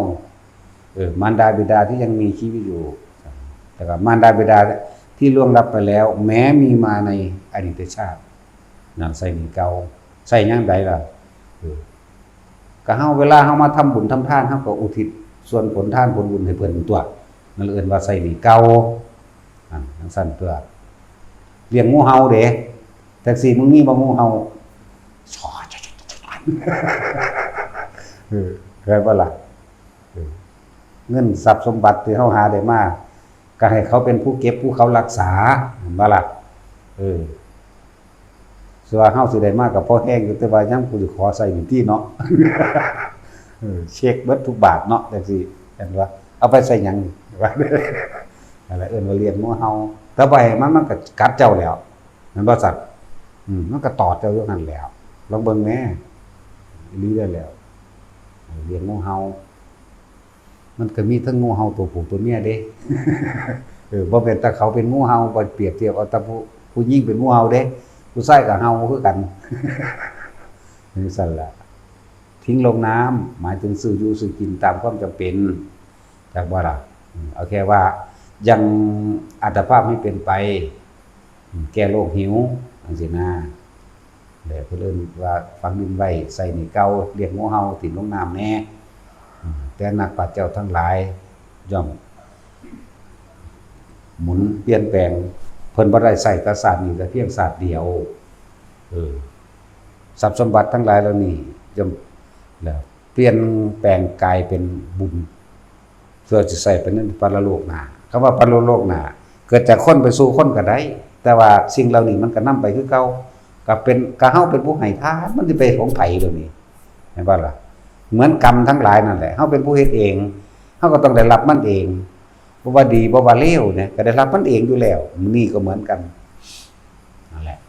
เออ มารดาบิดาที่ยังมีชีวิตอยู่ แล้วก็มารดาบิดาที่ล่วงลับไปแล้ว แม้มีมาในอดีตชาติ นั่นใช้หนี้เก่า ใช้ยามใดล่ะ เออ ก็เฮา เวลาเฮามาทำบุญทำทาน เฮาก็อุทิศส่วนผลทานผลบุญให้เพิ่นตั๊ว นั่นเอิ้นว่าใช้หนี้เก่า อ่า จังซั่นตั๊ว เลี้ยงงูเห่าเด้ แท็กซี่ มึงมีบ่งูเห่า เออ เข้าใจบ่ล่ะ เออ เงินทรัพย์สมบัติที่เฮาหาได้มา ก็ให้เขาเป็นผู้เก็บผู้เขารักษา เห็นบ่ล่ะ เออ ส่วนเฮาสิได้มาก็พอแฮงอยู่ แต่ว่ายามกูสิขอใช้นี่ติเนาะ เออ เช็คเบิดทุกบาทเนาะ จังซี่ เห็นบ่ เอาไปใช้หยังนี่ ว่า นั่นแหละ เอิ้นว่าเลี้ยงงูเห่า แต่บ่ให้มัน มันก็กัดเจ้าแล้ว แม่นบ่ซั่น อืม มันก็ตอดเจ้าอยู่หั่นแหล้ว ลองเบิ่งแหน่ อีหลีเด้อแหล้ว เลี้ยงงูเห่า มันก็มีทั้งงูเห่าตัวผู้ตัวเมียเด้ เออ บ่แม่นแต่เขาเป็นงูเห่า บ่เปรียบเทียบเอาแต่ผู้ ผู้หญิงเป็นงูเห่าเด้ ผู้ชายก็เห่าคือกัน จังซั่นล่ะ ทิ้งลงน้ำ หมายถึงซื้ออยู่ซื้อกินตามความจำเป็น จักบ่ล่ะ อืม เอาแค่ว่ายังอัตภาพให้เป็นไป อืม แก้โรคหิว จังซี้นะ แล้วเพิ่นเอิ้นว่าฝังดินไว้ ใช้หนี้เก่า เลี้ยงงูเห่า ถิ่มลงน้ำแหน่ อืม แต่นักปราชญ์เจ้าทั้งหลาย ย่อมหมุนเปลี่ยนแปลง เพิ่นบ่ได้ใช้แต่ชาตินี้แต่เพียงชาติเดียว เออ ทรัพย์สมบัติทั้งหลายเหล่านี้ ย่อม แล้วเปลี่ยนแปลงกลายเป็นบุญ เพื่อสิใช้ไปในปรโลกหน้า คำว่าปรโลกหน้า เกิดจากคนไปสู่คนก็ได้ แต่ว่าสิ่งเหล่านี้มันก็นำไปคือเก่า ก็เป็น ก็เฮาเป็นผู้ให้ทาน มันสิไปของไผเดี๋ยวนี้ เห็นบ่ล่ะ เหมือนกรรมทั้งหลายนั่นแหละ เฮาเป็นผู้เฮ็ดเอง เฮาก็ต้องได้รับมันเอง บ่ว่าดีบ่ว่าเลวเนี่ย ก็ได้รับมันเองอยู่แล้ว มื้อนี้ก็เหมือนกัน นั่นแหละ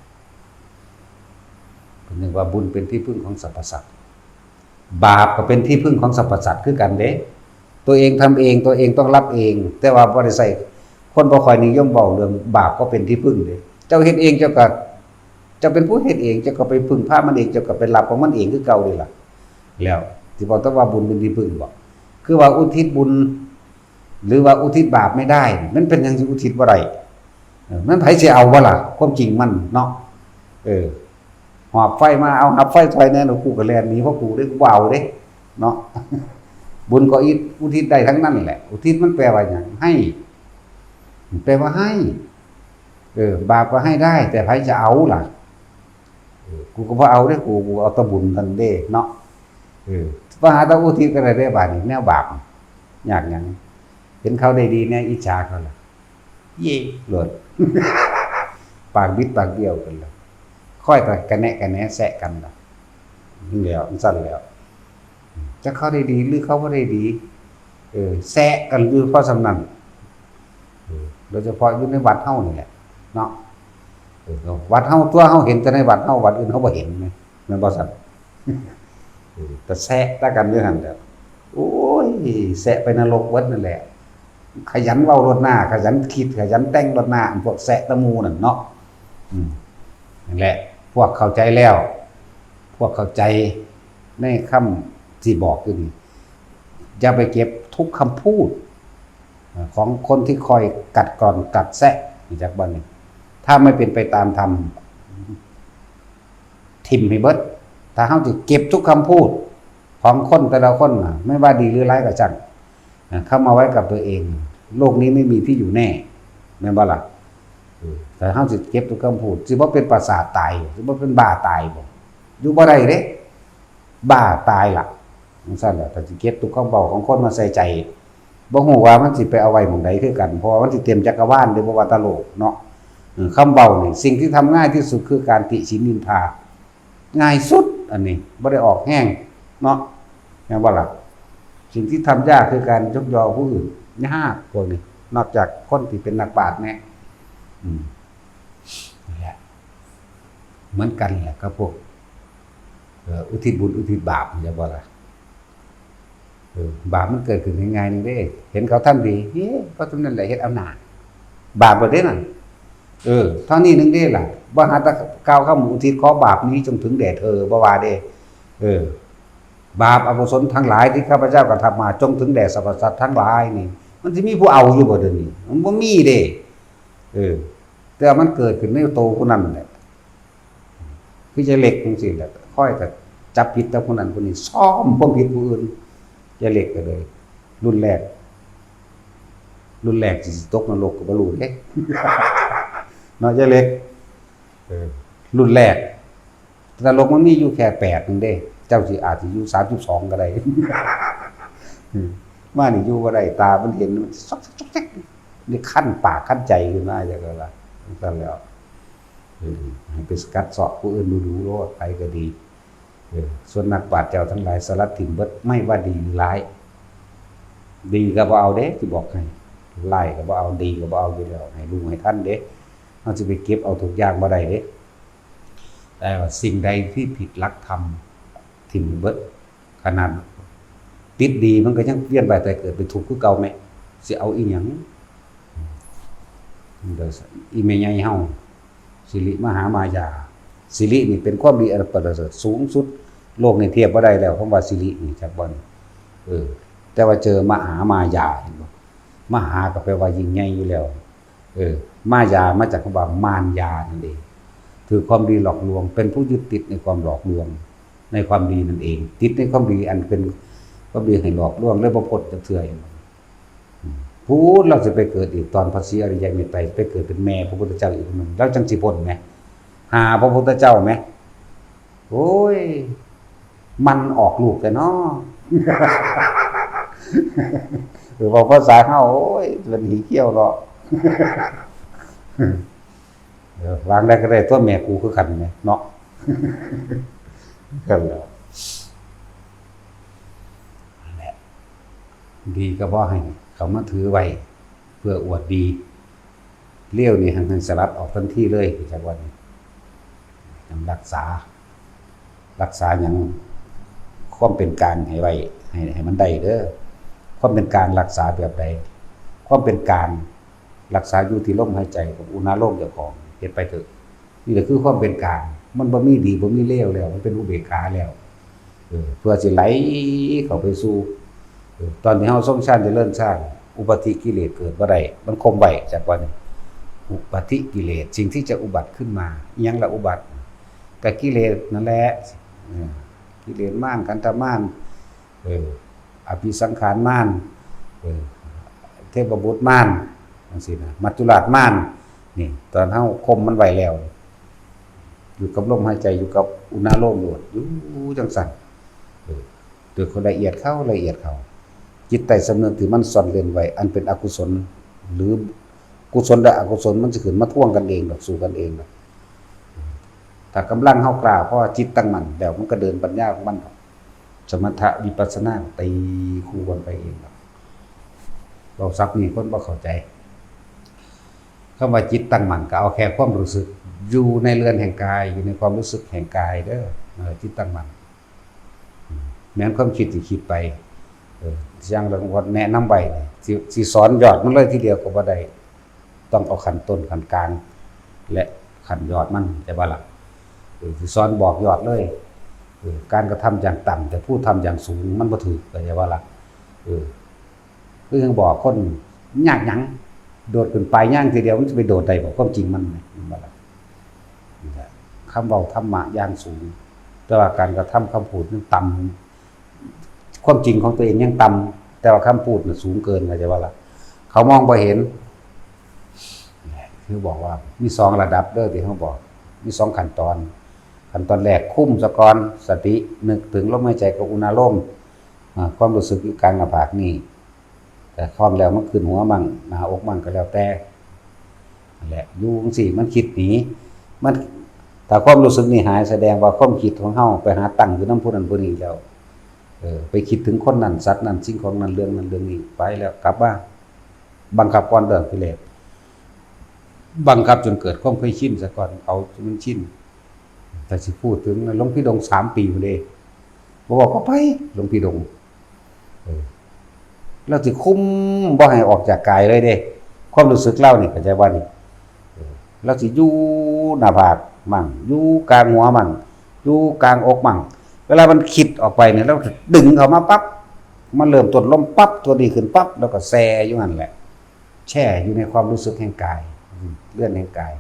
เพิ่นเรียกว่าบุญเป็นที่พึ่งของสรรพสัตว์ บาปก็เป็นที่พึ่งของสรรพสัตว์คือกันเด้ ตัวเองทำเอง ตัวเองต้องรับเอง แต่ว่าบ่ได้ใช้ คนบ่ค่อยนิยมเว้าเรื่องบาปก็เป็นที่พึ่งเด้ เจ้าเฮ็ดเองเจ้าก็ เจ้าเป็นผู้เฮ็ดเอง เจ้าก็ไปพึ่งพามันเอง เจ้าก็ไปรับของมันเองคือเก่านี่ล่ะ แล้วที่บอกแต่ว่าบุญเป็นที่พึ่งบ่ คือว่าอุทิศบุญ หรือว่าอุทิศบาปไม่ได้ มันเป็นหยังสิอุทิศบ่ได้ เออ มันไผสิเอาบ่ล่ะ ความจริงมันเนาะ เออ หอบไฟมา เอาหับไฟซอยแหน่ กูก็แล่นหนี เพราะกูเด้ กูบ่เอาเด้ เนาะ บุญก็อิ อุทิศได้ทั้งนั้นแหละ อุทิศมันแปลว่าหยัง ให้ แปลว่าให้ เออ บาปก็ให้ได้ แต่ไผจะเอาล่ะ เออ กูก็บ่เอาเด้ กู กูเอาแต่บุญซั่นเด้เนาะ เออ มาหาแต่อุทิศก็ได้เด้ บาดนี้แนวบาป ยากหยัง เห็นเขาได้ดีแน่ อิจฉาเขาล่ะ เย่โลด ปากบิดปากเบี้ยวกันล่ะ คอยแต่กะแนะกะแหนแซะกันล่ะ นี่แหล้ว มันซั่นแหล้ว จักเขาได้ดีหรือเขาบ่ได้ดี เออ แซะกันอยู่เพราะส่ำนั้น เออ โดยเฉพาะอยู่ในวัดเฮานี่แหละเนาะ เออ วัดเฮาตัว เฮาเห็นแต่ในวัดเฮา วัดอื่นเฮาบ่เห็นไง แม่นบ่ซั่น เออ แต่แซะแต่กันอยู่หั่นแหละ โอ้ย แซะไปนรกเบิดนั่นแหละ ขยันเว้าโลดหน้า ขยันคิด ขยันแต่งโลดหน้า อันพวกแซะแต่หมู่นั่นเนาะ อืม นั่นแหละ พวกเข้าใจแล้ว พวกเข้าใจในคำที่บอกอยู่นี่ อย่าไปเก็บทุกคำพูด ของคนที่คอยกัดกร่อนกัดแซะ รู้จักบ่นี่ ถ้าไม่เป็นไปตามธรรม ถิ่มให้เบิด ถ้าเฮาสิเก็บทุกคำพูดของคนแต่ละคนน่ะ ไม่ว่าดีหรือร้ายก็ช่าง อ่ะ เข้ามาไว้กับตัวเอง โลกนี้ไม่มีที่อยู่แน่ แม่นบ่ล่ะ เออ แต่เฮาสิเก็บทุกคำพูด สิบ่เป็นประสาทตาย สิบ่เป็นบ้าตายบ่ อยู่บ่ได้เด้ บ้าตายล่ะ จั่งซั่นล่ะ ถ้าสิเก็บทุกคำเว้าของคนมาใส่ใจ บ่ฮู้ว่ามันสิไปเอาไว้หม่องใดคือกัน เพราะว่ามันสิเต็มจักรวาลเด้ บ่ว่าแต่โลกเนาะ เออ คำเว้านี่ สิ่งที่ทำง่ายที่สุดคือการติฉินนินทา ง่ายสุด อันนี้ บ่ได้ออกแฮงเนาะ แม่นบ่ล่ะ สิ่งที่ทำยากคือการยกยอผู้อื่น ยากพวกนี้ นอกจากคนที่เป็นนักปราชญ์แน่ อืม นั่นแหละ เหมือนกันแหละกับพวก เอ่อ อุทิศบุญอุทิศบาป แม่นบ่ล่ะ เออ บาปมันเกิดขึ้นง่ายๆนึงเด้ เห็นเขาทำดี เฮ้ย เขาทำนั่นแหละ เฮ็ดเอาหน้า บาปบ่เด้นั่น เออ เท่านี้นึงเด้ล่ะ บ่หาแต่กล่าวคำอุทิศขอบาปนี้จงถึงแด่เธอ บ่ว่าเด้ เออ บาปอกุศลทั้งหลายที่ข้าพเจ้ากระทำมา จงถึงแด่สรรพสัตว์ทั้งหลายนี่ มันสิมีผู้เอาอยู่บ่เดี๋ยวนี้ มันบ่มีเด้ เออ แต่มันเกิดขึ้นในโตผู้นั้นแหละ คือยายเล็กจังซี่แหละ คอยก็จับผิดแต่ผู้นั้นผู้นี้ ซ่อมความผิดผู้อื่น ยายเล็กก็เลย รุ่นแรก รุ่นแรกสิตกนรกก็บ่รู้เด้ เนาะยายเล็ก เออ รุ่นแรก นรกมันมีอยู่แค่แปดนึงเด้ เจ้าสิอาจสิอยู่สามสิบสองก็ได้ อืม มานี่อยู่บ่ได้ ตามันเห็น มันซอกแซกซอกแซก นี่คันปากคันใจขึ้นมา จั่งซั่นล่ะ จั่งซั่นแล้ว เออ ให้ไปกัดเซาะผู้อื่นดูๆโลด ไผก็ดี เออ ส่วนนักปราชญ์เจ้าทั้งหลายสลัดถิ่มเบิด ไม่ว่าดีหรือร้าย ดีก็บ่เอาเด้ สิบอกให้ ร้ายก็บ่เอา ดีก็บ่เอาอยู่แล้ว ให้รู้ให้ทันเด้ เฮาสิไปเก็บเอาทุกอย่างบ่ได้เด้ แต่ว่าสิ่งใดที่ผิดหลักธรรม ถิ่มเบิด ขนาดติดดีมันก็ยังเวียนว่ายตายเกิดเป็นทุกข์คือเก่าแหม สิเอาอีหยัง เดี๋ยวอีแม่ใหญ่เฮา สิริมหามายา สิรินี่เป็นความดีอันประเสริฐสูงสุด โลกนี้เทียบบ่ได้แล้ว คำว่าสิรินี่ จักบ่นี่ เออ แต่ว่าเจอมหามายา เห็นบ่ มหาก็แปลว่ายิ่งใหญ่อยู่แล้ว เออ มายามาจากคำว่ามารยานั่นเอง คือความดีหลอกลวง เป็นผู้ยึดติดในความหลอกลวง ในความดีนั่นเอง ติดในความดีอันเป็นความดีให้หลอกลวง และบ่พ้นจักเทื่อ อืม พูดเราจะไปเกิดอีกตอนพระศรีอริยเมตไตร ไปเกิดเป็นแม่พระพุทธเจ้าอีกคนหนึ่ง แล้วจังสิพ้นไหม หาพระพุทธเจ้าไหม โอ้ย มันออกลูกแต่เนาะ หรือว่าภาษาเฮา โอ้ย เป็นหีเขี้ยวเนาะ เออ วางได้ก็ได้ตัวแม่กูคือกันไหมเนาะ กันแล้ว นั่นแหละ ดีก็บ่ให้เขามาถือไว้ เพื่ออวดดี เลวนี่ให้ ให้สลัดออกทันทีเลย จากวันนี้ ต้องรักษา รักษาหยัง ความเป็นกลางให้ไว้ ให้ ให้มันได้เด้อ ความเป็นกลางรักษาแบบใด ความเป็นกลางรักษาอยู่ที่ลมหายใจกับอุณาโลมเจ้าของ เฮ็ดไปเถอะ นี่แหละคือความเป็นกลาง มันบ่มีดีบ่มีเลวแล้ว มันเป็นอุเบกขาแล้ว เออ เพื่อสิไหลเข้าไปสู่ เออ ตอนที่เฮาทรงฌานเจริญฌาน อุบัติกิเลสเกิดบ่ได้ มันข่มไว้ จากวันนี้ อุบัติกิเลส สิ่งที่จะอุบัติขึ้นมา อิหยังละอุบัติ ก็กิเลสนั่นแหละ เออ กิเลสมาร ขันธมาร เออ อภิสังขารมาร เออ เทพบุตรมาร จังซี้นะ มัจจุราชมาร นี่ ตอนเฮาข่มมันไว้แล้ว อยู่กับลมหายใจ อยู่กับอุณาโลมโลด อยู่จั่งซั่น เออ โดยความละเอียดเข้า ละเอียดเข้า จิตใต้สำนึกที่มันซ่อนเร้นไว้ อันเป็นอกุศล หรือกุศลและอกุศล มันสิขึ้นมาทวงกันเองดอก สู้กันเองดอก ถ้ากำลังเฮากล้าพอ จิตตั้งมั่นแล้ว มันก็เดินปัญญาของมันดอก สมถะวิปัสสนาตีคู่กันไปเองดอก เว้าศัพท์นี่คนบ่เข้าใจ คำว่าจิตตั้งมั่นก็เอาแค่ความรู้สึก อยู่ในเรือนแห่งกาย อยู่ในความรู้สึกแห่งกายเด้อ เออ จิตตั้งมั่น อืม แม้นความคิดสิคิดไป เออ อย่างหลวงพ่อแนะนำไว้นี่ สิ สิสอนยอดมันเลยทีเดียวก็บ่ได้ ต้องเอาขั้นต้น ขั้นกลาง และขั้นยอดมัน เข้าใจบ่ล่ะ เออ สิสอนบอกยอดเลย เออ การกระทำอย่างต่ำ แต่ผู้ทำอย่างสูง มันบ่ถูก เข้าใจบ่ล่ะ เออ คือยังบอกคนยากหยัง โดดขึ้นปลายยางทีเดียว มันจะไปโดดได้บ่ ความจริงมัน แม่นบ่ล่ะ นี่แหละ คำเว้าธรรมะอย่างสูง แต่ว่าการกระทำคำพูดมันต่ำ ความจริงของตัวเองยังต่ำ แต่ว่าคำพูดน่ะสูงเกิน เข้าใจบ่ล่ะ เขามองบ่เห็น คือบอกว่ามีสองระดับเด้อ ที่เขาบอก มีสองขั้นตอน ขั้นตอนแรกคุมซะก่อน สตินึกถึงลมหายใจกับอุณาโลม อ่า ความรู้สึกอยู่กลางหน้าผากนี่ แต่พร้อมแล้วมันขึ้นหัวมั่ง หน้าอกมั่งก็แล้วแต่ นั่นแหละ อยู่จั่งซี้ มันคิดหนี มัน ถ้าความรู้สึกนี่หาย แสดงว่าความคิดของเฮาไปหาตั้งอยู่นำผู้นั้นผู้นี้แล้ว เออ ไปคิดถึงคนนั้น สัตว์นั้น สิ่งของนั้น เรื่องนั้น เรื่องนี้ ไปแล้ว กลับมา บังคับก่อนเรื่องกิเลส บังคับจนเกิดความเคยชินซะก่อน เอาจนมันชิน แต่สิพูดถึงหลวงพี่ดงสามปีพุ้นเด้ บ่บอกก็ไป หลวงพี่ดง เออ ลาวสิคุมบ่ให้ออกจากกายเลยเด้ ความรู้สึกลาวนี่ เข้าใจบ่นี่ เออ ลาวสิอยู่หน้าผากมั่ง อยู่กลางหัวมั่ง อยู่กลางอกมั่ง เวลามันคิดออกไปเนี่ย ลาวดึงเข้ามาปั๊บ มันเริ่มต้นลมปั๊บ ตัวนี้ขึ้นปั๊บ แล้วก็แช่อยู่นั่นแหละ แช่อยู่ในความรู้สึกแห่งกาย อืม เรือนแห่งกาย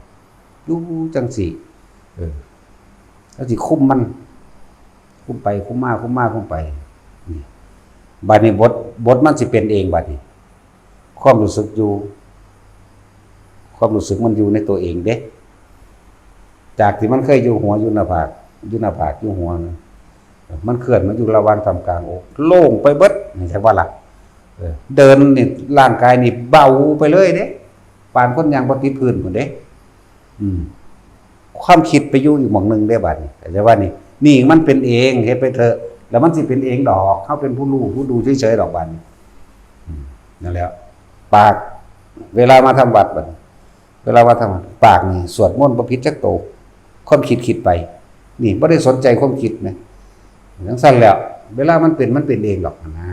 อยู่จั่งซี้ เออ ลาวสิคุมมัน คุมไปคุมมา คุมมาคุมไป นี่ บัดนี้บท บทมันสิเป็นเองบัดนี้ ความรู้สึกอยู่ ความรู้สึกมันอยู่ในตัวเองเด้ จากที่มันเคยอยู่หัว อยู่หน้าผาก อยู่หน้าผาก อยู่หัวนะ มันเคลื่อนมาอยู่ระหว่างท่ามกลางอก โล่งไปเบิด นี่ เข้าใจบ่ล่ะ เออ เดินนี่ ร่างกายนี่เบาไปเลยเด้ ปานคนย่างบ่ติดพื้นพุ้นเด้ อืม ความคิดไปอยู่อีกหม่องหนึ่งเด้บัดนี้ เข้าใจบ่นี่ นี่มันเป็นเอง เฮ็ดไปเถอะ แล้วมันสิเป็นเองดอก เฮาเป็นผู้รู้ ผู้ดูเฉยๆดอกบัดนี้ อืม นั่นแหละ ปาก เวลามาทำวัดบัดนี้ เวลามาทำวัด ปากนี่สวดมนต์บ่ผิดจักโต ความคิดคิดไป นี่บ่ได้สนใจความคิดนะ จั่งซั่นแหละ เวลามันเป็น มันเป็นเองดอกนะ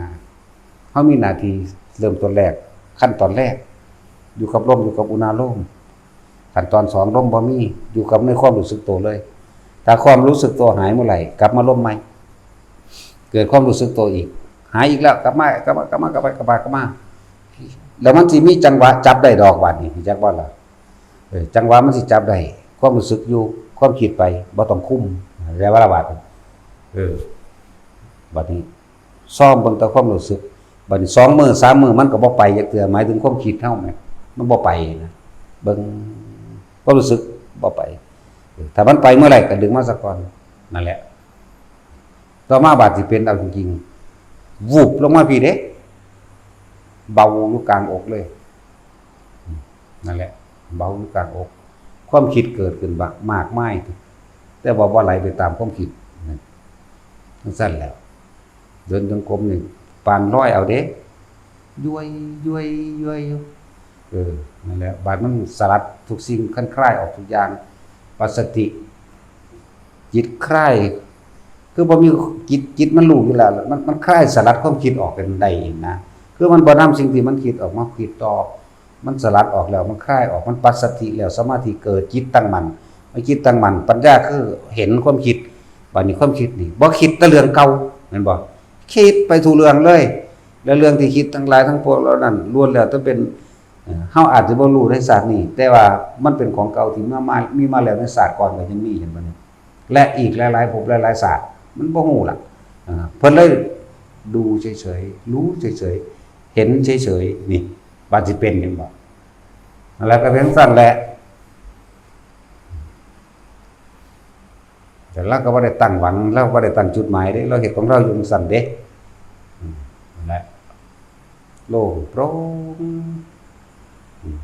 เฮามีหน้าที่เริ่มต้นแรก ขั้นตอนแรก อยู่กับลม อยู่กับอุณาโลม ขั้นตอนสอง ลมบ่มี อยู่กับในความรู้สึกตัวเลย ถ้าความรู้สึกตัวหายเมื่อไหร่ กลับมาลมใหม่ เกิดความรู้สึกตัวอีก หายอีกแล้ว กลับมา กลับมา กลับมา กลับไป กลับมา กลับมา แล้วมันสิมีจังหวะจับได้ดอกบัดนี้ รู้จักบ่ล่ะ เออ จังหวะมันสิจับได้ ความรู้สึกอยู่ ความคิดไป บ่ต้องคุม เข้าใจบ่ล่ะบัดนี้ เออ บัดนี้ ซ้อมเบิ่งแต่ความรู้สึก บัดนี้สองมื้อสามมื้อมันก็บ่ไปจักเทื่อ หมายถึงความคิดเฮาแหม มันบ่ไปนะ เบิ่งความรู้สึกบ่ไป เออ ถ้ามันไปเมื่อไหร่ก็ดึงมาซะก่อน นั่นแหละ ต่อมาบาดสิเป็นเอาจริงๆ วูบลงมาพี้เด้ เบาอยู่กลางอกเลย นั่นแหละ เบาอยู่กลางอก ความคิดเกิดขึ้นบักมากมาย แต่ว่าบ่ไหลไปตามความคิด นั่น จั่งซั่นแหละ เดินจงกรมนี่ ปานลอยเอาเด้ ย้วย ย้วย ย้วยอยู่ เออ นั่นแหละ บาดมันสลัดทุกสิ่ง คันคลายออกทุกอย่าง ปัสสติ จิตคลาย คือบ่มีจิต จิตมันรู้อยู่แล้ว มัน มันคลายสลัดความคิดออกกันได้เองนะ คือมันบ่นำสิ่งที่มันคิดออกมาคิดต่อ มันสลัดออกแล้ว มันคลายออก มันปัสสติแล้ว สมาธิเกิด จิตตั้งมั่น เมื่อจิตตั้งมั่น ปัญญาคือเห็นความคิด บัดนี้ความคิดนี่ บ่คิดแต่เรื่องเก่า แม่นบ่ คิดไปทุกเรื่องเลย แล้วเรื่องที่คิดทั้งหลายทั้งปวงเหล่านั้น ล้วนแล้วแต่เป็น เอ่อ เฮาอาจจะบ่รู้ในชาตินี้ แต่ว่ามันเป็นของเก่าที่มา มา มีมาแล้วในชาติก่อนก็ยังมี เห็นบ่นี่ และอีกหลายๆ ภพหลายๆ ชาติ มันบ่ฮู้ล่ะ อ่า เพิ่นเลยดูเฉยๆ รู้เฉยๆ เห็นเฉยๆ นี่ ว่าสิเป็น เห็นบ่ แล้วก็เป็นจั่งซั่นแหละ แต่เราก็บ่ได้ตั้งหวัง เราบ่ได้ตั้งจุดหมายเด้ เราเฮ็ดของเราอยู่จั่งซั้นเด้ อืม นั่นแหละ โล่งโปร่ง อืม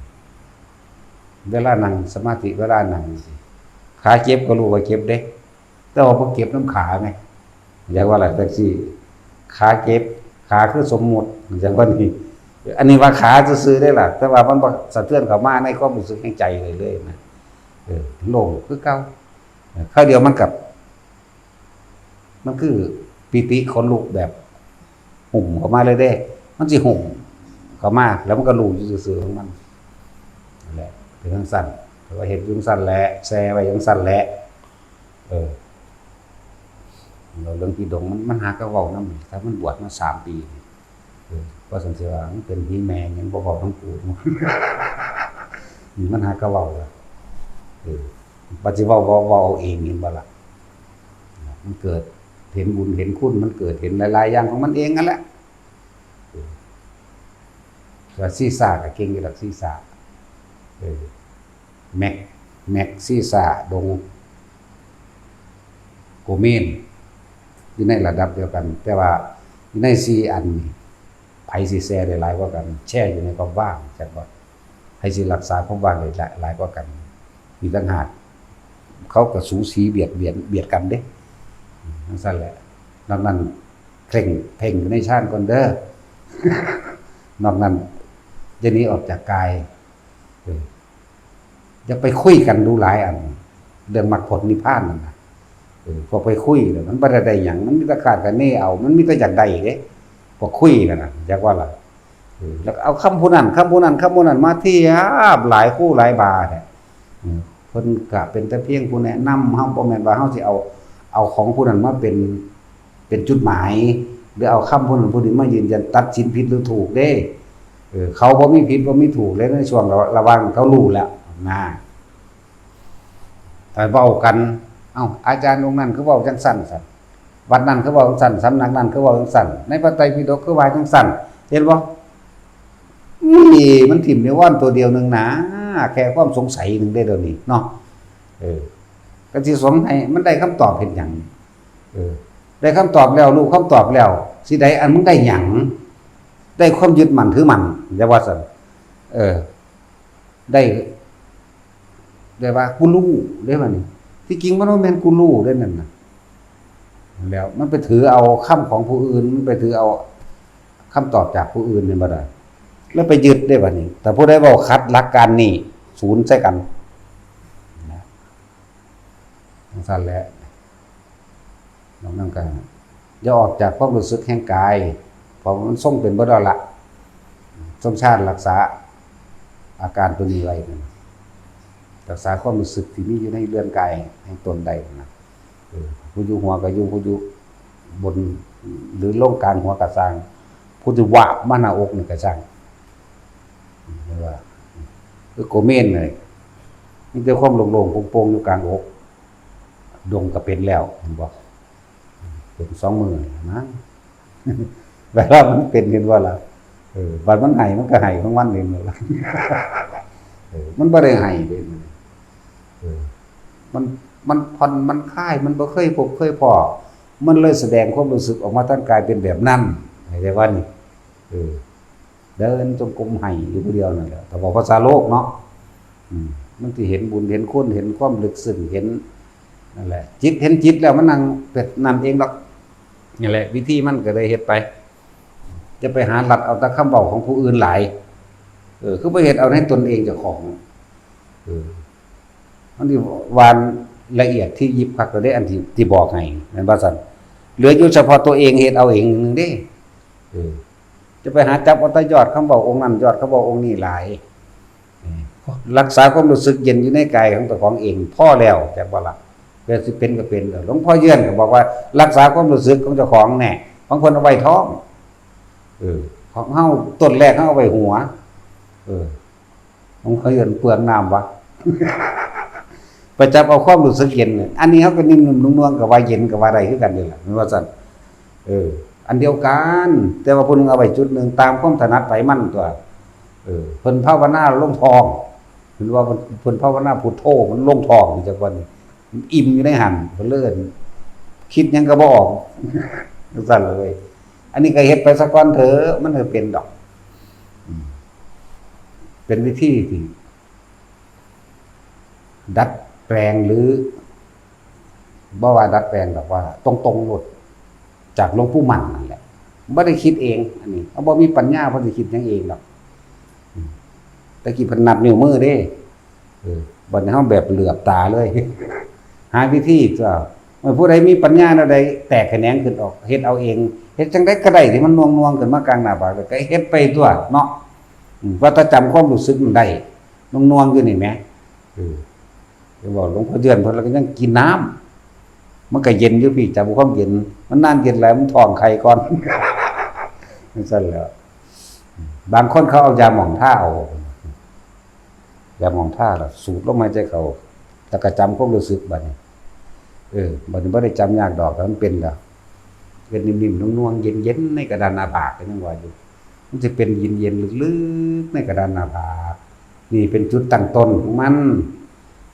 เวลานั่งสมาธิ เวลานั่งจั่งซี้ ขาเจ็บก็รู้ว่าเจ็บเด้ แต่ว่าบ่เจ็บนำขาไง อยากว่าล่ะจั่งซี้ ขาเจ็บ ขาคือสมมุติ อยากว่านี่ อันนี้ว่าขาซื่อๆเด้ล่ะ แต่ว่ามันบ่สะเทือนเข้ามาในความรู้สึกในใจเลยเลยนะ เออ โล่งคือเก่า เออ คราวเดียวมันก็ มันคือปีติขนลุกแบบ หุ้มเข้ามาเลยเด้ มันสิหุ้มเข้ามา แล้วมันก็รู้อยู่ซื่อๆของมัน นั่นแหละ เป็นจั่งซั้น แต่ว่าเฮ็ดอยู่จั่งซั้นแหละ แซ่ไว้จั่งซั้นแหละ เออ แล้วเรื่องผีดงมัน มันหากะเว้านำ ถ้ามันบวชมาสามปี เออ ว่าซั่นสิว่า มันเป็นผีแม่หยังบ่เว้านำกู นี่มันหากะเว้าล่ะ เออ บัดสิเว้า เว้า เว้าเอาเอง เห็นบ่ล่ะ มันเกิดเห็นบุญเห็นคุณ มันเกิดเห็นหลายๆอย่างของมันเองนั่นแหละ เออ ว่าซีซ่าก็เก่งอยู่ดอก ซีซ่า เออ แม็ก แม็ก ซีซ่า ดง โกเมน อยู่ในระดับเดียวกัน แต่ว่าอยู่ในสี่อันนี้ ไผสิแซ่ได้หลายกว่ากัน แซ่อยู่ในความว่าง จักว่า ไผสิรักษาความว่างได้หลาย หลายกว่ากัน อีกต่างหาก เขาก็สูสีเบียดเบียน เบียดกันเด้ จั่งซั้นแหละ นอกนั้นเคร่ง เพ่งอยู่ในฌานก่อนเด้อ นอกนั้นอย่าหนีออกจากกาย เออ อย่าไปคุยกันดูหลายอัน เรื่องมรรคผลนิพพานนั่นน่ะ เออ พวกไปคุยแล้วมันบ่ได้ได้หยัง มันมีแต่คาดคะเนเอา มันมีแต่อยากได้เด้ พวกคุยนั่นน่ะ อยากว่าล่ะ เออ แล้วก็เอาคำผู้นั้น คำผู้นั้น คำผู้นั้นมาเทียบ หลายคู่หลายบาเนี่ย เออ เพิ่นก็เป็นแต่เพียงผู้แนะนำ เฮาบ่แม่นว่าเฮาสิเอา เอาของผู้นั้นมาเป็น เป็นจุดหมาย หรือเอาคำผู้นั้นผู้นี้มายืนยันตัดสินผิดหรือถูกเด้ เออ เขาบ่มีผิดบ่มีถูกเลย ในช่วงระ ระหว่างเขารู้แล้วนะ ถ้าเว้ากัน เอ้า อาจารย์องค์นั้นคือเว้าจั่งซั้นซั้น วัดนั้นคือเว้าจั่งซั้น สำนักนั้นคือเว้าจั่งซั้น ในพระไตรปิฎกคือว่าจั่งซั้น เห็นบ่? นี่มันถิ่มนิวรณ์ตัวเดียวหนึ่งนะ แค่ความสงสัยหนึ่งได้เดี๋ยวนี้เนาะ เออ ก็สิสงสัยมันได้คำตอบเฮ็ดหยัง? เออ ได้คำตอบแล้ว รู้คำตอบแล้ว สิได้อันมึงได้หยัง? ได้ความยึดมั่นถือมั่น อย่าว่าซั่น เออ ได้ ได้ว่ากูรู้ได้บัดนี้ ที่จริงมันบ่แม่นกูรู้ได้นั่นน่ะ แล้วมันไปถือเอาคำของผู้อื่น มันไปถือเอาคำตอบจากผู้อื่นนี่บ่ได้ แล้วไปยึดได้บัดนี้ แต่ผู้ใดเว้าขัดหลักการนี่ ศูนย์ใส่กัน นะ จั่งซั้นแหละ นอกนั้นก็อย่าออกจากความรู้สึกแห่งกาย เพราะมันทรงเป็นบ่ได้ละ ทรงฌานรักษาอาการตัวนี้ไว้นั่น รักษาความรู้สึกที่มีอยู่ในเรือนกายแห่งตนได้นะ เออ ผู้อยู่หัวก็อยู่ ผู้อยู่บน หรือลงกลางหัวก็ซ่าง ผู้ที่วาบมาหน้าอกนี่ก็ซ่าง เรียกว่า คือโกเมนเลย มีแต่ความโล่งๆโปร่งๆอยู่กลางอก ดงก็เป็นแล้ว เห็นบ่? เป็นสองมื้อนะ เวลามันเป็น เห็นบ่ล่ะ? เออ บัดมันไห้ มันก็ไห้ของมันเองนั่นล่ะ เออ มันบ่ได้ไห้เด้ เออ มัน มันผ่อน มันคลาย มันบ่เคยพบเคยพ้อ มันเลยแสดงความรู้สึกออกมาทางกายเป็นแบบนั้น เข้าใจบ่นี่? เออ เดินจงกรมไห้อยู่ผู้เดียวนั่นแหละ ถ้าเว้าภาษาโลกเนาะ อืม มันสิเห็นบุญเห็นคุณ เห็นความลึกซึ้ง เห็น นั่นแหละ จิตเห็นจิตแล้วมันนั่งเป็นนั่นเองดอก นี่แหละ วิธีมันก็เลยเฮ็ดไป จะไปหาลัดเอาแต่คำเว้าของผู้อื่นหลาย เออ คือบ่เฮ็ดเอาในตนเองเจ้าของ เออ มันสิหวานละเอียดที่ยิบคักแล้วเด้ อันที่ ที่บอกให้ แม่นบ่ซั่น? เหลืออยู่เฉพาะตัวเองเฮ็ดเอาเองหนึ่งเด้ เออ จะไปหาจับเอาแต่ยอดคำเว้าองค์นั้น ยอดคำเว้าองค์นี้หลาย เออ รักษาความรู้สึกเย็นอยู่ในกายของเจ้าของเองพอแล้ว จักบ่ล่ะ? เพื่อสิเป็นก็เป็น หลวงพ่อเยือนก็บอกว่า รักษาความรู้สึกของเจ้าของแน่ ของเพิ่นเอาไว้ท้อง เออ ของเฮาต้นแรกเฮาเอาไว้หัว เออ ของเขาเอิ้นเปลืองน้ำวะ ไปจับเอาความรู้สึกเย็นเนี่ย อันนี้เขาก็นิ่มๆนุ่มๆก็ว่าเย็นก็ว่าได้คือกันนี่แหละ แม่นว่าซั่น เออ อันเดียวกัน แต่ว่าผู้หนึ่งเอาไว้จุดหนึ่ง ตามความถนัดไผมันตั๊ว เออ เพิ่นภาวนาลงท้อง เพิ่นว่าเพิ่น เพิ่นภาวนาพุทโธ มันลงท้องจักวันนี้ อิ่มอยู่ในหั่น เพิ่นเลยเอิ้น คิดหยังก็บ่ออก จั่งซั้นเลย อันนี้ก็เฮ็ดไปซะก่อนเถอะ มันก็เป็นดอก อืม เป็นวิธีที่ ดัดแปลงหรือ บ่ว่าดัดแปลงดอก ว่าตรงๆโลด จากหลวงปู่มั่นนั่นแหละ บ่ได้คิดเอง อันนี้ เฮาบ่มีปัญญาพอสิคิดหยังเองดอก อืม แต่กี้เพิ่นนับนิ้วมือเด้ เออ บัดนี้เฮาแบบเหลือบตาเลย หาวิธีตัว เมื่อผู้ใดมีปัญญาแนวใด แตกแขนงขึ้นออก เฮ็ดเอาเอง เฮ็ดจั่งใดก็ได้ที่มันน่วงๆขึ้นมากลางหน้าผาก ก็เฮ็ดไปตัวเนาะ อืม ว่าแต่จำความรู้สึกมันได้ น่วงๆอยู่นี่แหม เออ เดี๋ยวบอกหลวงพ่อเดือนเพิ่น แล้วก็ยังกินน้ำ มันก็เย็นอยู่พี่ จำความเย็น มันนานเย็นหลาย มันท้องไข้ก่อน จั่งซั้นแหล้ว บางคนเขาเอายาหม่องทาเอา ยาหม่องทาแล้วสูดลมหายใจเข้า แล้วก็จำความรู้สึกบัดนี้ เออ บัดนี้บ่ได้จำยากดอก แต่มันเป็นแล้ว เป็นนิ่มๆน่วงๆ เย็นๆ ในกระดานหน้าผาก ก็ยังว่าอยู่ มันสิเป็นเย็นๆลึกๆ ในกระดานหน้าผาก นี่เป็นจุดตั้งต้นของมัน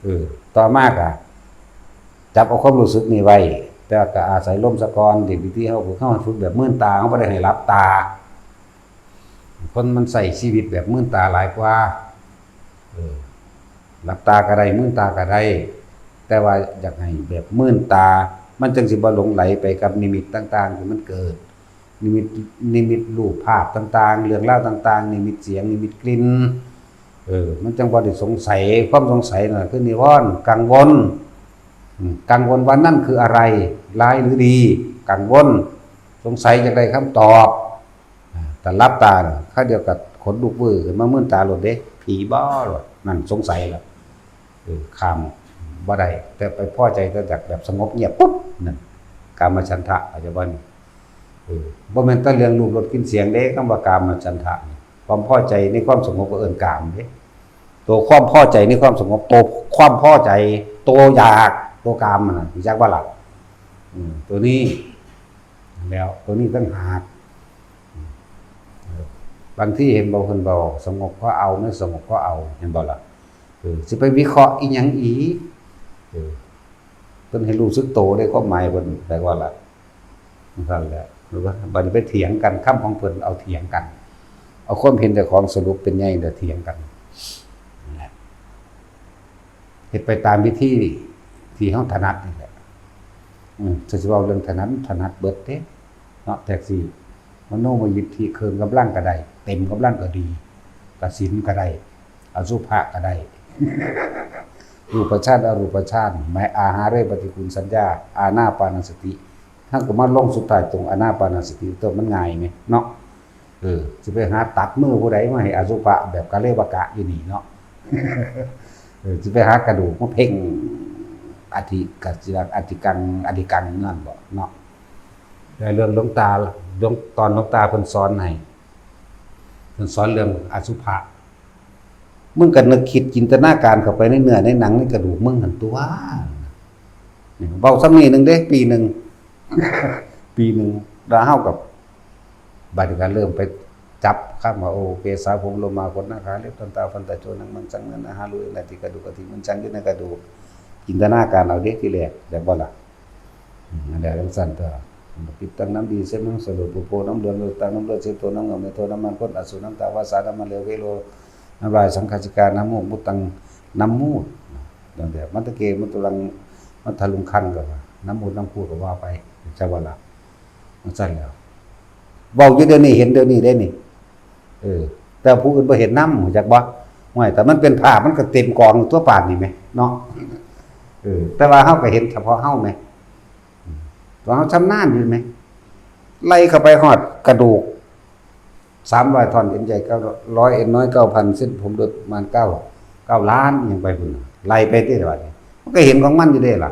เออ ต่อมาก็จับเอาความรู้สึกนี่ไว้ แต่ว่าก็อาศัยลมซะก่อน เดี๋ยววิธีเฮาฝึก เฮาให้ฝึกแบบมืนตา เฮาบ่ได้ให้หลับตา คนมันใช้ชีวิตแบบมืนตาหลายกว่า เออ หลับตาก็ได้ มืนตาก็ได้ แต่ว่าอยากให้แบบมืนตา มันจั่งสิบ่หลงไหลไปกับนิมิตต่างๆที่มันเกิด นิมิต นิมิตรูปภาพต่างๆ เรื่องราวต่างๆ นิมิตเสียง นิมิตกลิ่น เออ มันจั่งบ่ได้สงสัย ความสงสัยนั่นคือนิวรณ์ กังวล อืม กังวลว่านั่นคืออะไร ร้ายหรือดี กังวล สงสัยอยากได้คำตอบ อ่า แต่หลับตาน่ะ คราวเดียวก็ขนลุกวื้อขึ้นมา มืนตาโลดเด้ ผีบ่โลด นั่นสงสัยแล้ว เออ ข้ามบ่ได้ แต่ไปพอใจแต่จากแบบสงบเงียบปุ๊บ นั่น กามฉันทะ เข้าใจบ่นี่ เออ บ่แม่นแต่เรื่องรูปรสกลิ่นเสียงเด้ คำว่ากามฉันทะนี่ ความพอใจในความสงบก็เอิ้นกามเด้ ตัวความพอใจในความสงบ ตัวความพอใจ ตัวอยาก ตัวกามมันน่ะ รู้จักบ่ล่ะ อืม ตัวนี้ แล้วตัวนี้ต่างหาก เออ บางทีเห็นบ่ เพิ่นเว้าสงบก็เอา ไม่สงบก็เอา เห็นบ่ล่ะ เออ สิไปวิเคราะห์อีหยังอีก เออ เพิ่นให้รู้สึกโตได้ ความหมายเพิ่น แปลว่าล่ะ นั่นแหละ หรือว่าบัดนี้ไปเถียงกัน คำของเพิ่นเอาเถียงกัน เอาความเห็นเจ้าของสรุปเป็นใหญ่ แล้วเถียงกัน นั่นแหละ เฮ็ดไปตามวิธีที่เฮาถนัดนี่แหละ อืม ถ้าสิเว้าเรื่องถนัด ถนัดเบิดเด้ เนาะ แท็กซี่ มโนมยิทธิ เครื่องกำลังก็ได้ เต็มกำลังก็ดี กสิณก็ได้ อสุภะก็ได้ รูปฌาน อรูปฌาน หมาย อาหาเรปฏิกูลสัญญา อานาปานสติ เฮาก็มาลงสุดท้ายตรงอานาปานสติ ตัวมันง่ายไงเนาะ เออ สิไปหาตัดมือผู้ใดมาให้อสุภะแบบกะเลวกะอยู่นี่เนาะ เออ สิไปหากระดูกมาเพ่ง อธิกะสิว่าอธิกัง อธิกังนั่นบ่เนาะ แต่เรื่องหลวงตา หลวง ตอนหลวงตาเพิ่นสอนให้ เพิ่นสอนเรื่องอสุภะ มึงก็นึกคิดจินตนาการเข้าไปในเนื้อในหนังในกระดูกมึงหั่นตั๊ว นี่เว้าส่ำนี้หนึ่งเด้ ปีหนึ่ง ปีหนึ่ง แล้วเฮาก็ บัดนี้ก็เริ่มไปจับคำว่า โอ เกสา ผม โลมา ขน หน้า ขา เล็บ ตัน ตา ฟัน ตะ โจ หนัง มัง สัง เนื้อ หนัง หา รู เอ็น นา ที กระดูก กระทิ มัน ชัง ยึด ใน กระดูก จินตนาการเอาเด้ทีแรก อยากบ่ล่ะ อืม นั่นแหละจั่งซั้นตั๊ว ปิดตังน้ำดี เส้นน้ำสลด ปูโพ น้ำเหลือง เลือด ตัง น้ำเลือด เส้นโต น้ำเหงือก เมโท น้ำมันข้น อสุ น้ำตา วาสา น้ำมันเหลว เวโล น้ำลาย สังขาสิกา น้ำมูก มุตัง น้ำมูด จั่งซี้ มันตะเก มันตุลัง มันทะลุงคันก็ว่า น้ำมูด น้ำคูดก็ว่าไป ใช่บ่ล่ะ จั่งซั้นแหล้ว เว้าอยู่เดี๋ยวนี้ เห็นเดี๋ยวนี้เด้นี่ เออ แต่ผู้อื่นบ่เห็นนำ รู้จักบ่ ห้วย แต่มันเป็นภาพ มันก็เต็มกองอยู่ตั๊ว ป่านนี้แหม เนาะ เออ แต่ว่าเฮาก็เห็นเฉพาะเฮาแหม อืม ตัวเฮาชำนาญอยู่แหม ไล่เข้าไปฮอดกระดูก สามร้อยท่อน เอ็นใหญ่เก้าร้อย เอ็นน้อยเก้าพัน เส้นผมเลือดประมาณเก้า เก้าล้าน ยังไปพุ่นน่ะ ไล่ไปติล่ะบัดนี้ มันก็เห็นของมันอยู่เด้ล่ะ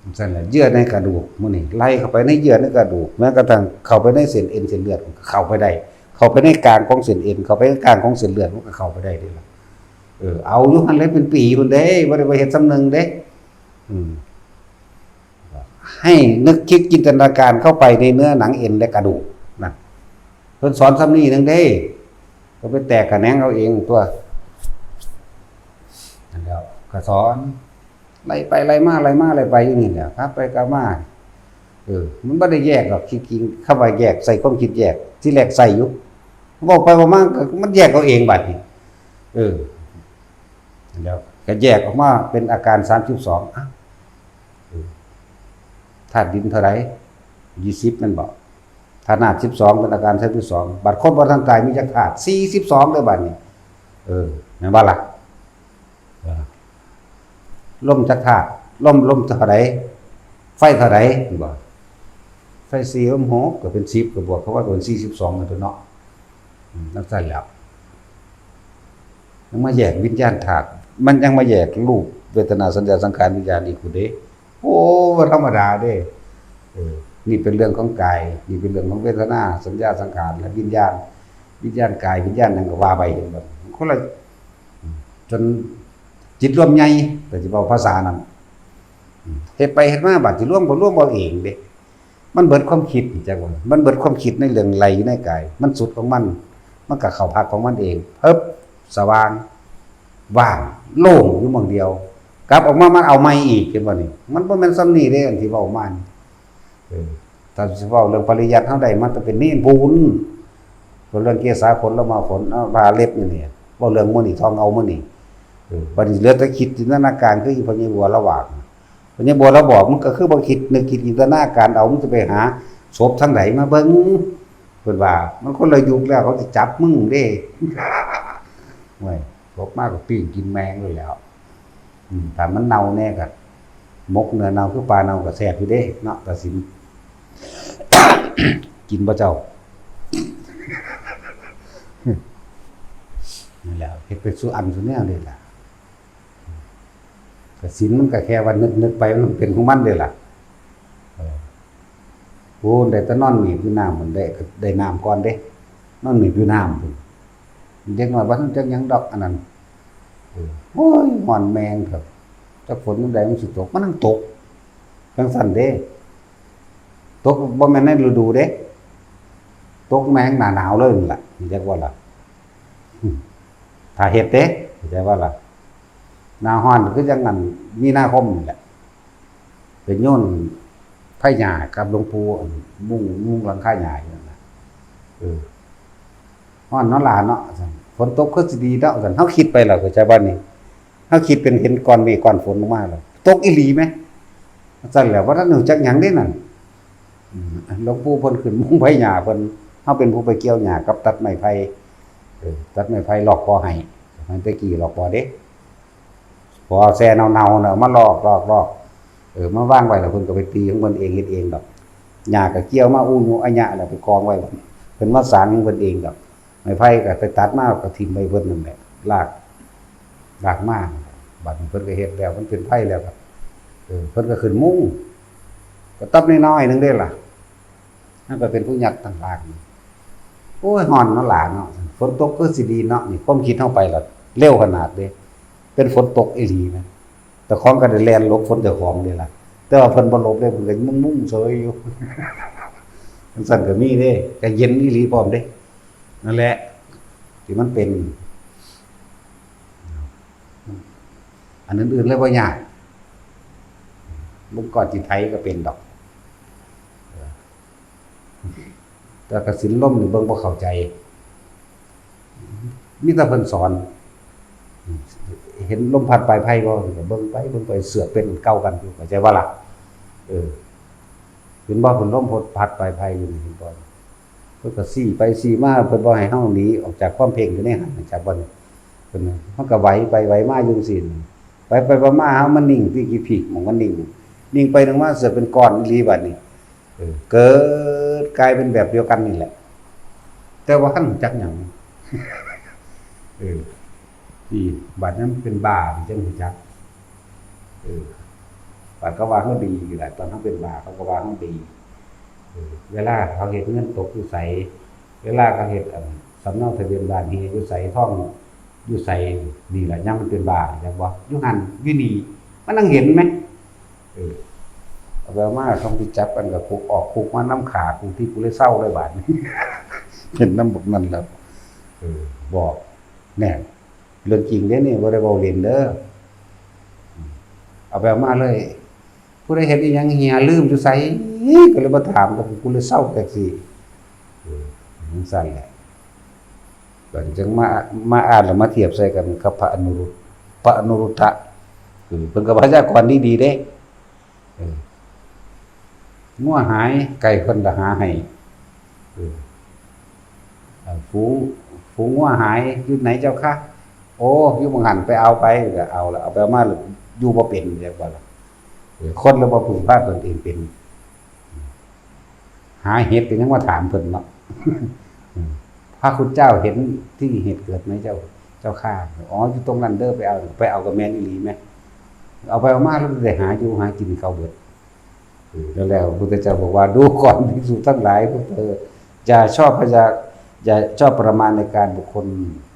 จั่งซั้นแหละ เยื่อในกระดูกมื้อนี้ ไล่เข้าไปในเยื่อในกระดูก แม้กระทั่งเข้าไปในเส้นเอ็นเส้นเลือด มันก็เข้าไปได้ เข้าไปในกลางของเส้นเอ็น เข้าไปในกลางของเส้นเลือด มันก็เข้าไปได้เด้ล่ะ เออ เอาอยู่หั่นแหละเป็นปีพุ่นเด้ บ่ได้ไปเฮ็ดส่ำหนึ่งเด้ อืม ให้นึกคิดจินตนาการเข้าไปในเนื้อหนังเอ็นและกระดูกนั่น เพิ่นสอนส่ำนี้หนึ่งเด้ ก็ไปแตกแขนงเอาเองตั๊ว นั่นแหล้ว ก็สอน ไล่ไปไล่มา ไล่มาไล่ไปอยู่นี่แหละ ครับ ไปกลับมา เออ มันบ่ได้แยกดอก คิดจริง คำว่าแยก ใส่ความคิดแยก ที่แรกใส่อยู่ เว้าไปเว้ามาก็มันแยกเอาเองบัดนี้ เออ แล้วก็แยกออกมาเป็นอาการสามสิบสอง อ้าว เออ ธาตุดินเท่าไหร่ ยี่สิบ แม่นบ่ ธาตุน้ำ สิบสอง เป็นอาการสามสิบสอง บัดคนบ่ทันตายมีจักธาตุ สี่สิบสอง เด้อบัดนี้ เออ แม่นบ่ล่ะ เออ ลมจักธาตุ ลม ลมเท่าใด ไฟเท่าใด เห็นบ่ ไฟสี่ ลมหก ก็เป็นสิบ ก็บวกเข้าไปเป็น สี่สิบสอง นั่นตัวเนาะ อืม จั่งซั้นแหล้ว ยังมาแยกวิญญาณธาตุ มันยังมาแยกรูป เวทนา สัญญา สังขาร วิญญาณอีกพุ้นเด้ โอ้ บ่ธรรมดาเด้ เออ นี่เป็นเรื่องของกาย นี่เป็นเรื่องของเวทนา สัญญา สังขาร และวิญญาณ วิญญาณกาย วิญญาณหยังก็ว่าไป เห็นบ่ คนละ จนจิตรวมใหญ่ ก็สิเว้าภาษานั้น เฮ็ดไปเฮ็ดมา บัดสิรวมก็รวมเอาเองเด้ มันเบิดความคิด จักว่า มันเบิดความคิดในเรื่องไหลในกาย มันสุดของมัน มันก็เข้าพักของมันเอง เพิบ สว่าง ว่าง โล่งอยู่หม่องเดียว กลับออกมา มันเอาใหม่อีก เห็นบ่นี่ มันบ่แม่นส่ำนี้เด้ อันที่เว้ามานี่ เออ ถ้าสิเว้าเรื่องปริยัติ เฮาได้มาแต่เป็นเณรพู้น เว้าเรื่องเกสาขน ลมหาขน เอ่อ ผ้าเล็บนี่ นี่ เว้าเรื่องมื้อนี้ ท่องเอามื้อนี้ เออ บัดนี้เหลือแต่คิดจินตนาการ คืออีพ่อใหญ่บัวลาวา พ่อใหญ่บัวลาวบอก มึงก็คือบ่คิดนึกคิดจินตนาการเอา มึงจะไปหาศพทางใดมาเบิ่ง เพิ่นว่า มันคนละยุคแล้ว เขาสิจับมึงเด้ โอ้ย ศพมาก็ปิ้งกินแม่งเลยแหล้ว อืม ถ้ามันเน่าแน่ก็ หมกเนื้อเน่าคือปลาเน่าก็แซ่บอยู่เด้เนาะ ตาสิน กินบ่เจ้า นั่นแหละ เฮ็ดไปสู่อันสู่แนวนี่ล่ะ กสินมันก็แค่ว่านึกๆไป มันเป็นของมันเด้ล่ะ เออ โอ้ ได้แต่นอนหนีบอยู่น้ำ มันได้ ได้น้ำก่อนเด้ นอนหนีบอยู่น้ำพุ้น เด็กน้อยบ่ทันจักหยังดอกอันนั้น เออ โอ้ย ฮ้อนแม่งครับ จักฝนยามใดมันสิตก มันนั่งตก จั่งซั้นเด้ ตกบ่แม่นในฤดูเด้ ตกแม่งหน้าหนาวเลยนั่นล่ะ จักว่าล่ะ อืม ถ้าเฮ็ดเด้ เข้าใจบ่ล่ะ หน้าฮ้อนคือจั่งอันมีนาคมนี่แหละ ไปโยนไผหญ้ากับหลวงปู่ มุง มุงหลังคาหญ้าอยู่นั่นน่ะ เออ ฮ้อนเนาะหลานเนาะ ฝนตกคือสิดีเนาะ เฮาคิดไปแล้ว เข้าใจบ่นี่ เฮาคิดเป็นเห็นก้อนเมฆก้อนฝนลงมาแล้ว ตกอีหลีแหม ซั่นแหละ บ่ทันรู้จักหยังเด้นั่น อืม หลวงปู่เพิ่นขึ้นมุงไผหญ้า เพิ่น เฮาเป็นผู้ไปเกี่ยวหญ้ากับตัดไม้ไผ่ เออ ตัดไม้ไผ่ลอกปอให้ สมัยแต่กี้ลอกปอเด้ ปอแซ่เน่าๆน่ะ เอามาลอก ลอก ลอก เออ มาวางไว้แล้วเพิ่นก็ไปตีของเพิ่นเอง เฮ็ดเองดอก หญ้าก็เกี่ยวมาอู้ยูอะยะแล้วไปกองไว้ เพิ่นมาสางของเพิ่นเองดอก ไม้ไผ่ก็ไปตัดมาก็ถิ่มไว้เพิ่นนั่นแหละ ราก รากมา บัดนี้เพิ่นก็เฮ็ดแล้ว มันเป็นไผ่แล้วก็ เออ เพิ่นก็ขึ้นมุง ก็ตัดน้อยๆหนึ่งเด้ล่ะ มันก็เป็นผู้ยัดต่างหากนี่ โอ้ย ฮ้อนเนาะหลานเนาะ ฝนตกคือสิดีเนาะ นี่ความคิดเฮาไปละเร็วขนาดเด้ เป็นฝนตกอีหลีนะ เจ้าของก็ได้แล่นหลบฝนเจ้าของเด้ล่ะ แต่ว่าเพิ่นบ่หลบเด้ เพิ่นก็มุ่งๆเฉยอยู่ จั่งซั้นก็มีเด้ ก็เย็นอีหลีพร้อมเด้ นั่นแหละ ที่มันเป็น อันอื่นๆเลยบ่ยาก เบิ่งก้อนขี้ไถก็เป็นดอก แต่กสิณลมนี่เบิ่งบ่เข้าใจ มีแต่เพิ่นสอน เห็นลมพัดปลายไผ่บ่ ก็เบิ่งไปเบิ่งไป เสือกเป็นเก่ากันอยู่ เข้าใจบ่ล่ะ เออ เห็นบ่ เพิ่นลมพัดปลายไผ่อยู่นี่ เห็นบ่ เพิ่นก็ซี้ไปซี้มา เพิ่นบ่ให้เฮาหนีออกจากความเพ่งอยู่ในหั้น เข้าใจบ่นี่ เพิ่น มันก็ไหวไปไหวมาอยู่จั่งซี้ ไหวไปไหวมา เฮามันนิ่งที่ขี้ผีกหม่องมันนิ่ง นิ่งไปนิ่งมา เสือกเป็นก้อนอีหลีบัดนี้ เออ เกิดกลายเป็นแบบเดียวกันนี่แหละ แต่ว่าบ่ทันรู้จักหยัง เออ นี่ บัดนั้นเป็นบ้านี่จั่งรู้จัก เออ บัดเขาว่าเฮาดีนี่แหละ ตอนเฮาเป็นบ้าเขาก็ว่าเฮาดี เออ เวลาเขาเฮ็ดเงินตกอยู่ไส เวลาเขาเฮ็ด อัน สำเนาทะเบียนบ้านเฮอยู่ไส ทองอยู่ไส นี่แหละ ยามมันเป็นบ้า จักบ่ อยู่หั่นอยู่นี่ มันนั่งเห็นไหม เออ เอาไปเอามา ต้องไปจับกันกับคุก ออกคุกมานำขากูที่กูเลยเศร้าเลยบาดนี้ เห็นนำบักนั่นแล้ว เออ บอก แน่ เรื่องจริงเด้นี่ บ่ได้เว้าเล่นเด้อ อืม เอาไปเอามาเลย ผู้ใดเฮ็ดอีหยังเหียลืมอยู่ไส ก็เลยมาถาม ก็กูเลยเซาแท็กซี่ เออ จั่งซั้นแหละ บัดจั่งมา มาอ่านแล้วมาเทียบใส่กันกับพระอนุรุทธ- พระอนุรุทธะ เออ เพิ่นก็พยากรณ์ดีๆเด้ เออ งัวหาย ไก่เพิ่นละหาให้ เออ เอ่อ ฝูง- ฝูงงัวหาย อยู่ไหนเจ้าคะ โอ้ อยู่หม่องหั่น ไปเอาไป ก็เอาละ เอาไปเอามา อยู่บ่เป็น เรียกว่าล่ะ เออ คนละบ่พึ่งพาตนเองเป็น หาเห็ดก็ยังมาถามเพิ่นเนาะ อืม พระคุณเจ้าเห็นที่เหตุเกิดไหมเจ้า- เจ้าข้า อ๋อ อยู่ตรงนั้นเด้อ ไปเอา ไปเอาก็แม่นอีหลีแหม เอาไปเอามาแล้วได้หาอยู่หากินเขาเบิด เออ แล้ว แล้วพระพุทธเจ้าบอกว่า ดูก่อนภิกษุทั้งหลาย พวกเธออย่าชอบพยา- อย่าชอบประมาณในการบุคคล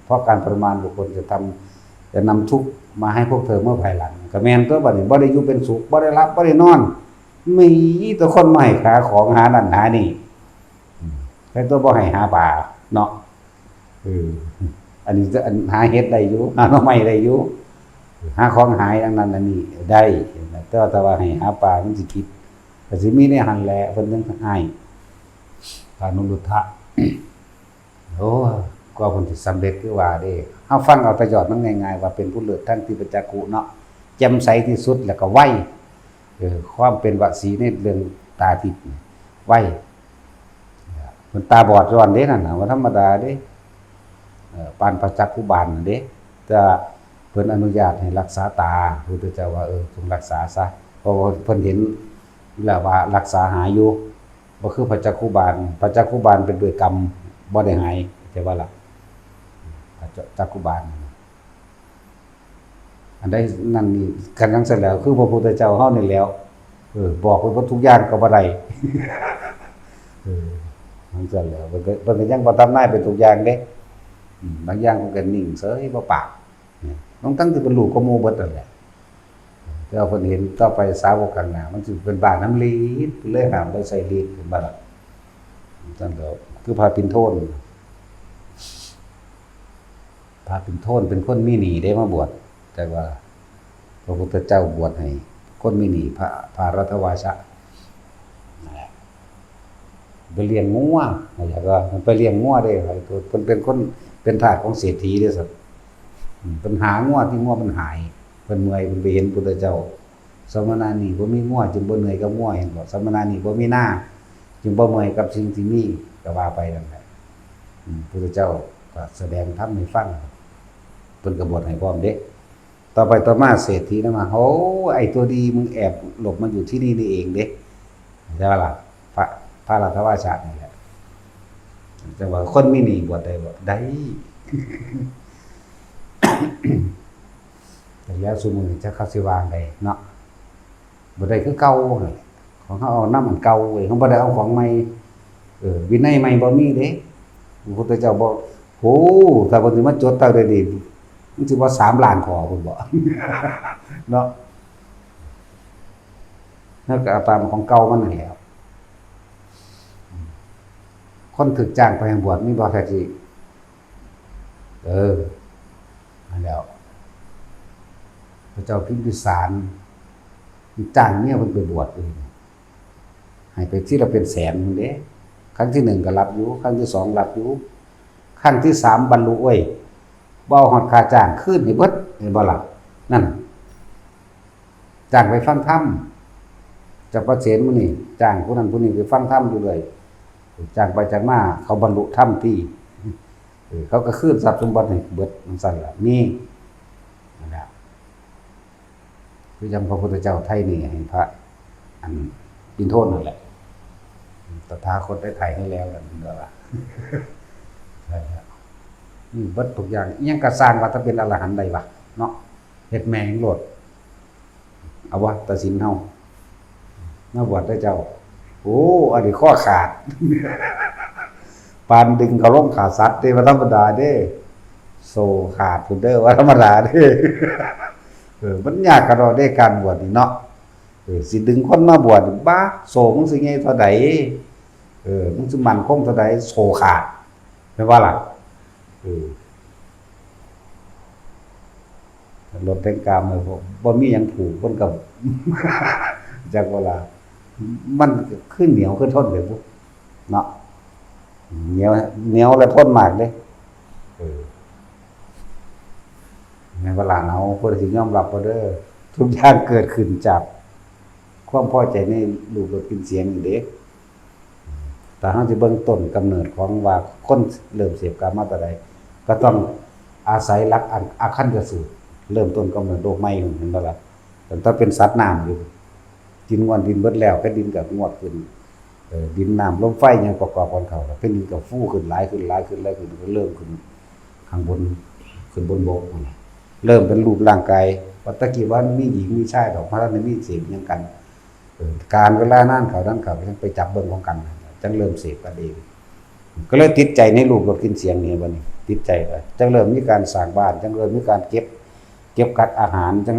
เพราะการประมาณบุคคลจะทำ- จะนำทุกข์มาให้พวกเธอเมื่อภายหลัง ก็แม่นตัวบัดนี้ บ่ได้อยู่เป็นสุข บ่ได้หลับ บ่ได้นอน มีแต่คนมาให้หาของหานั่นหานี่ อืม แต่ตัวบ่ให้หาปลาเนาะ เออ อันนี้จะ- อันหาเห็ดได้อยู่ หาหน่อไม้ได้อยู่ หาของหายอันนั้นอันนี้ได้ แต่ว่า แต่ว่าให้หาปลามันสิคิด ก็สิมีในหั่นแหละ เพิ่นจั่งให้ พระอนุรุทธะ โอ้ กว่าเพิ่นสิสำเร็จคือว่าเด้ เฮาฟังเอาแต่ยอดมันง่ายๆ ว่าเป็นผู้เลิศทางทิพยจักขุเนาะ แจ่มใสที่สุด แล้วก็ไว เออ ความเป็นวสีในเรื่องตาทิพย์นี่ไว เพิ่นตาบอดย้อนเด้นั่นน่ะ บ่ธรรมดาเด้ เออ ปานพระจักขุบาลนั่นเด้ แต่เพิ่นอนุญาตให้รักษาตา พระพุทธเจ้าว่า เออ จงรักษาซะ เพราะว่าเพิ่นเห็นแล้วว่ารักษาหายอยู่ บ่คือพระจักขุบาล พระจักขุบาลเป็นด้วยกรรม บ่ได้หาย เข้าใจบ่ล่ะ พระจักขุบาล อันใดนั่นนี่ คันจั่งซั้นแล้ว คือพระพุทธเจ้าเฮานี่แหล้ว เออ บอกไปเบิดทุกอย่างก็บ่ได้ เออ จั่งซั้นแล้ว เพิ่นก็- เพิ่นก็ยังบ่ทำนายไปทุกอย่างเด้ อืม บางอย่างเพิ่นก็นิ่งเฉย บ่ปาก เนี่ย ทั้งๆที่เพิ่นรู้กว่าหมู่เบิดนั่นแหละ แต่ว่าเพิ่นเห็นต่อไปสาวกข้างหน้า มันสิเป็นบ้านน้ำฤทธิ์ เลยห้ามบ่ใช้ฤทธิ์ เห็นบ่ล่ะ จั่งซั้นก็คือพระปิณโทน พระปิณโทนเป็นคนมีหนี้เด้มาบวช แต่ว่าพระพุทธเจ้าบวชให้คนมีหนี้ พระ- พระรัตวาสะ นั่นแหละ ไปเลี้ยงงัว อยากว่ามันไปเลี้ยงงัวเด้ เพิ่นเป็นคน เป็นทาสของเศรษฐีเด้ซั่น อืม เพิ่นหางัว ที่งัวมันหาย เพิ่นเมื่อย เพิ่นไปเห็นพุทธเจ้า สมณะนี่บ่มีงัว จึงบ่เหนื่อยกับงัว เห็นบ่ สมณะนี่บ่มีนา จึงบ่เมื่อยกับสิ่งที่มี ก็ว่าไปนั่นแหละ อืม พุทธเจ้าก็แสดงธรรมให้ฟัง เพิ่นก็บวชให้พร้อมเด้ ต่อไปต่อมาเศรษฐีนั้นมา โอ้ ไอ้ตัวดี มึงแอบหลบมาอยู่ที่นี่นี่เองเด้ ใช่ปะล่ะ พระ- พระรัตวาสะนี่แหละ จั่งว่าคนมีหนี้บวชได้บ่ ได้ แต่แล้วซุมื้อนี้จักเขาสิว่าจั่งใดเนาะ บ่ได้คือเก่าหั่นแหละ ของเฮาเอานำอันเก่าเว้ย เฮาบ่ได้เอาของใหม่ เออ วินัยใหม่บ่มีเด้ พระพุทธเจ้าบอก โอ้ ถ้าเพิ่นสิมาจดตั้งแต่นี้ มันสิบ่สามล้านข้อพุ้นบ่ เนาะ แล้วก็เอาตามของเก่ามันนั่นแหละ คนถูกจ้างไปบวชมีบ่แท้จริง เออ นั่นแหล้ว พระเจ้าพิมพิสาร จ้างเมียเพิ่นไปบวชเอง ให้ไปทีละเป็นแสนพุ้นเด้ ครั้งที่หนึ่งก็รับอยู่ ครั้งที่สองรับอยู่ ครั้งที่สามบรรลุเว้ย บ่เอาฮอดค่าจ้างคืนให้เบิด เห็นบ่ล่ะ นั่น จ้างไปฟังธรรม เจ้าประเสนมื้อนี้ จ้างผู้นั้นผู้นี้ไปฟังธรรมอยู่เรื่อย จ้างไปจ้างมา เขาบรรลุธรรมติ เออ เขาก็คืนทรัพย์สมบัติให้เบิด จั่งซั้นล่ะ มี นั่นล่ะ คือจั่งพระพุทธเจ้าไถ่หนี้ให้พระ อัน ปิณโทนนั่นแหละ ตถาคตได้ไถ่ให้แล้วนั่นเด้อล่ะ ใช่ครับ อืม เบิดทุกอย่าง อิหยังก็สร้างว่าถ้าเป็นอรหันต์ได้วะ เนาะ เฮ็ดแม่งโลด เอาวะ ตัดสินเฮา มาบวชเด้อเจ้า โอ้ อันนี้ข้อขาด ปานดึงเขาลงขาสัตว์เด้ บ่ธรรมดาเด้ โซ่ขาดพุ้นเด้อ บ่ธรรมดาเด้ เออ มันยากกะดอกเด้ การบวชนี่เนาะ เออ สิดึงคนมาบวชนี่ บ้า โซ่มึงสิใหญ่เท่าใด เออ มึงสิมั่นคงเท่าใด โซ่ขาด แม่นบ่ล่ะ เออ รถแดงกามเลย บ่ บ่มีหยังผูก มันก็ จักเวลา มันคือเหนียวคือทนเลยบุเนาะ เหนียว เหนียวและทนมากเด้ เออ แม่นบ่ล่ะ เอา เพิ่นสิยอมรับบ่เด้อ ทุกอย่างเกิดขึ้นจากความพอใจในรูปรสกลิ่นเสียงนี่เด้ ถ้าเฮาสิเบิ่งต้นกำเนิดของว่าคนเริ่มเสพกามมาแต่ใด ก็ต้องอาศัยหลักอันอาคันธสูตร เริ่มต้นกำเนิดโลกใหม่ เห็นบ่ล่ะ ตั้งแต่เป็นสัตว์น้ำอยู่ ดินงวดดินเบิดแล้ว แผ่นดินก็งวดขึ้น เอ่อ ดินน้ำลมไฟหยังประกอบกันเข้า แผ่นดินก็ฟูขึ้น หลายขึ้น หลายขึ้น หลายขึ้น ก็เริ่มขึ้นข้างบน ขึ้นบนบกนั่นแหละ เริ่มเป็นรูปร่างกาย ว่าแต่กี้ว่ามีหญิงมีชายดอก เพราะฉะนั้นมีเสพหยังกัน เออ การเวลานานเข้า นานเข้า จั่งไปจับเบิ่งของกัน จั่งเริ่มเสพกันเอง ก็เลยติดใจในรูปรสกลิ่นเสียงนี่บัดนี้ ติดใจไป จั่งเริ่มมีการสร้างบ้าน จั่งเริ่มมีการเก็บ เก็บกักอาหาร จั่ง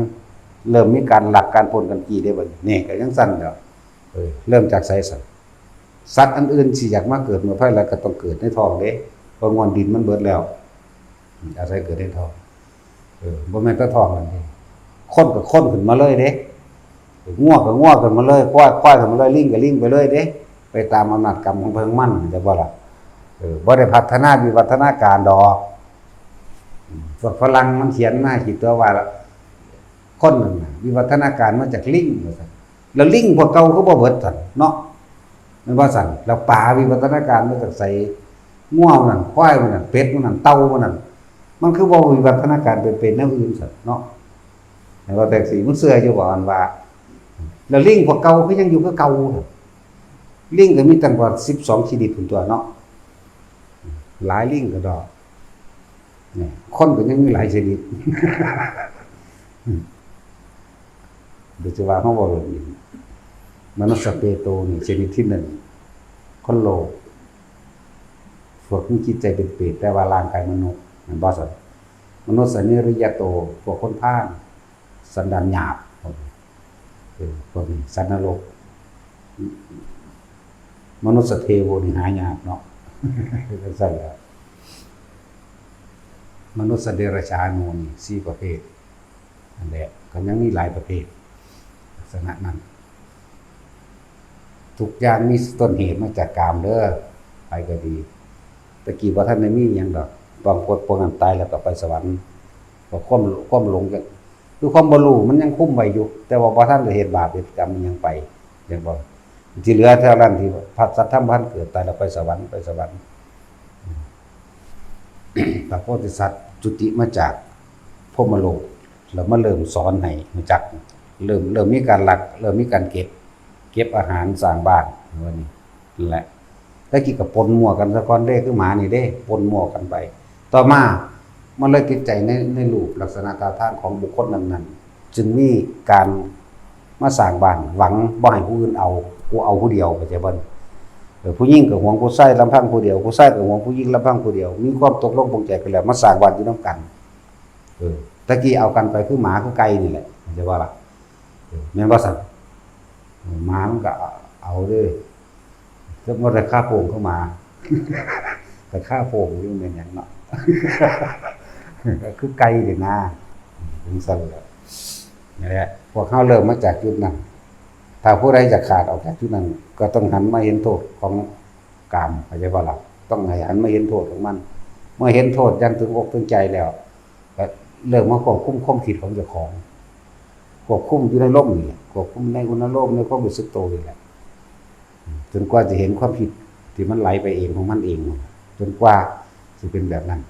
เริ่มมีการลักการปล้นกันกี้เด้บัดนี้ นี่ก็จั่งซั่นแหล้ว เออ เริ่มจากไสซั่น สัตว์อันอื่นสิอยากมาเกิดเมื่อไผแล้วก็ต้องเกิดในท้องเด้ เพราะงวดดินมันเบิดแล้ว อืม อาศัยเกิดในท้อง เออ บ่แม่นแต่ท้องนั่นเด้ คนก็คนขึ้นมาเลยเด้ งัวก็งัวขึ้นมาเลย ควาย ควายขึ้นมาเลย ลิงก็ลิงไปเลยเด้ ไปตามอำนาจกรรมของเพิ่นมัน เข้าใจบ่ล่ะ เออ บ่ได้พัฒนาวิวัฒนาการดอก อืม พวกฝรั่งมันเขียนมาคิดตัวว่า คนนั่นน่ะ วิวัฒนาการมาจากลิง ว่าซั่น แล้วลิงพวกเก่าคือบ่เบิดซั่นเนาะ แม่นบ่ซั่น แล้วปลาวิวัฒนาการมาจากไส งัวมันนั่น ควายมันนั่น เป็ดมันนั่น เต่ามันนั่น มันคือบ่วิวัฒนาการไปเป็นแนวอื่นซั่นเนาะ แม่นบ่ แต่สิมันเชื่ออยู่บ่ อันว่า แล้วลิงพวกเก่าคือยังอยู่คือเก่า ลิงก็มีตั้งกว่าสิบสองชนิดพุ้นตัวเนาะ หลายลิงก็ดอก เนี่ย คนก็ยังมีหลายชนิด โดยเฉพาะเฮาเว้าเรื่องนี้ มนุสสเปโตนี่ชนิดที่หนึ่ง คนโลภ พวกมีจิตใจเป็นเปรต แต่ว่าร่างกายมนุษย์ แม่นบ่ซั่น มนุสสนิริยโต พวกคนพาล สันดานหยาบ พวกนี้ เออ พวกนี้ สัตว์นรก มนุสสเทโวนี่หายากเนาะ จั่งซั่นแหละ มนุสสเดรัจฉาโนนี่สี่ประเภท นั่นแหละ ก็ยังมีหลายประเภท ลักษณะนั้น ทุกอย่างมีต้นเหตุมาจากกามเด้อ ไผก็ดี แต่กี้บ่ทันได้มีหยังดอก บางคนพวกนั้นตายแล้วก็ไปสวรรค์ เพราะความ ความหลงจั่ง คือความบ่รู้มันยังคุมไว้อยู่ แต่ว่าบ่ทันได้เฮ็ดบาปเฮ็ดกรรมอิหยังไป เห็นบ่ ที่เหลือเท่านั้นที่พระสัตว์ธรรมพันเกิด ตายแล้วไปสวรรค์ ไปสวรรค์ พระโพธิสัตว์จุติมาจากพรหมโลก แล้วมาเริ่มสอนให้รู้จัก เริ่ม เริ่มมีการลัก เริ่มมีการเก็บ เก็บอาหารสร้างบ้าน ว่านี่ นั่นแหละ แต่กี้ก็ปนมั่วกันซะก่อนเด้ คือหมานี่เด้ ปนมั่วกันไป ต่อมามันเลยติดใจใน ในรูปลักษณะท่าทางของบุคคลนั้นๆ จึงมีการมาสร้างบ้าน หวังบ่ให้ผู้อื่นเอา กูเอาผู้เดียว เข้าใจบ่ เออ ผู้หญิงก็หวงผู้ชายลำพังผู้เดียว ผู้ชายก็หวงผู้หญิงลำพังผู้เดียว มีความตกลงปลงใจกันแล้ว มาสร้างบ้านอยู่นำกัน เออ แต่กี้เอากันไปคือหมาคือไก่นี่แหละ เข้าใจบ่ล่ะ เออ แม่นบ่ซั่น เออ หมามันก็เอาเด้อ สมมุติราคาโป่งคือหมา ราคาโป่งอยู่แม่นหยังเนาะ ก็คือไก่นี่นะ จั่งซั่นแหละ นั่นแหละ พวกเฮาเริ่มมาจากจุดนั้น ถ้าผู้ใดอยากขาดออกจากจุดนั้น ก็ต้องหันมาเห็นโทษของกาม เข้าใจบ่ล่ะ ต้องให้หันมาเห็นโทษของมัน เมื่อเห็นโทษอย่างถึงอกถึงใจแล้ว ก็เริ่มมาควบคุมความคิดของเจ้าของ ควบคุมอยู่ในลมนี่แหละ ควบคุมในอุณโลม ในความรู้สึกตัวนี่แหละ จนกว่าจะเห็นความคิดที่มันไหลไปเองของมันเอง จนกว่าสิเป็นแบบนั้น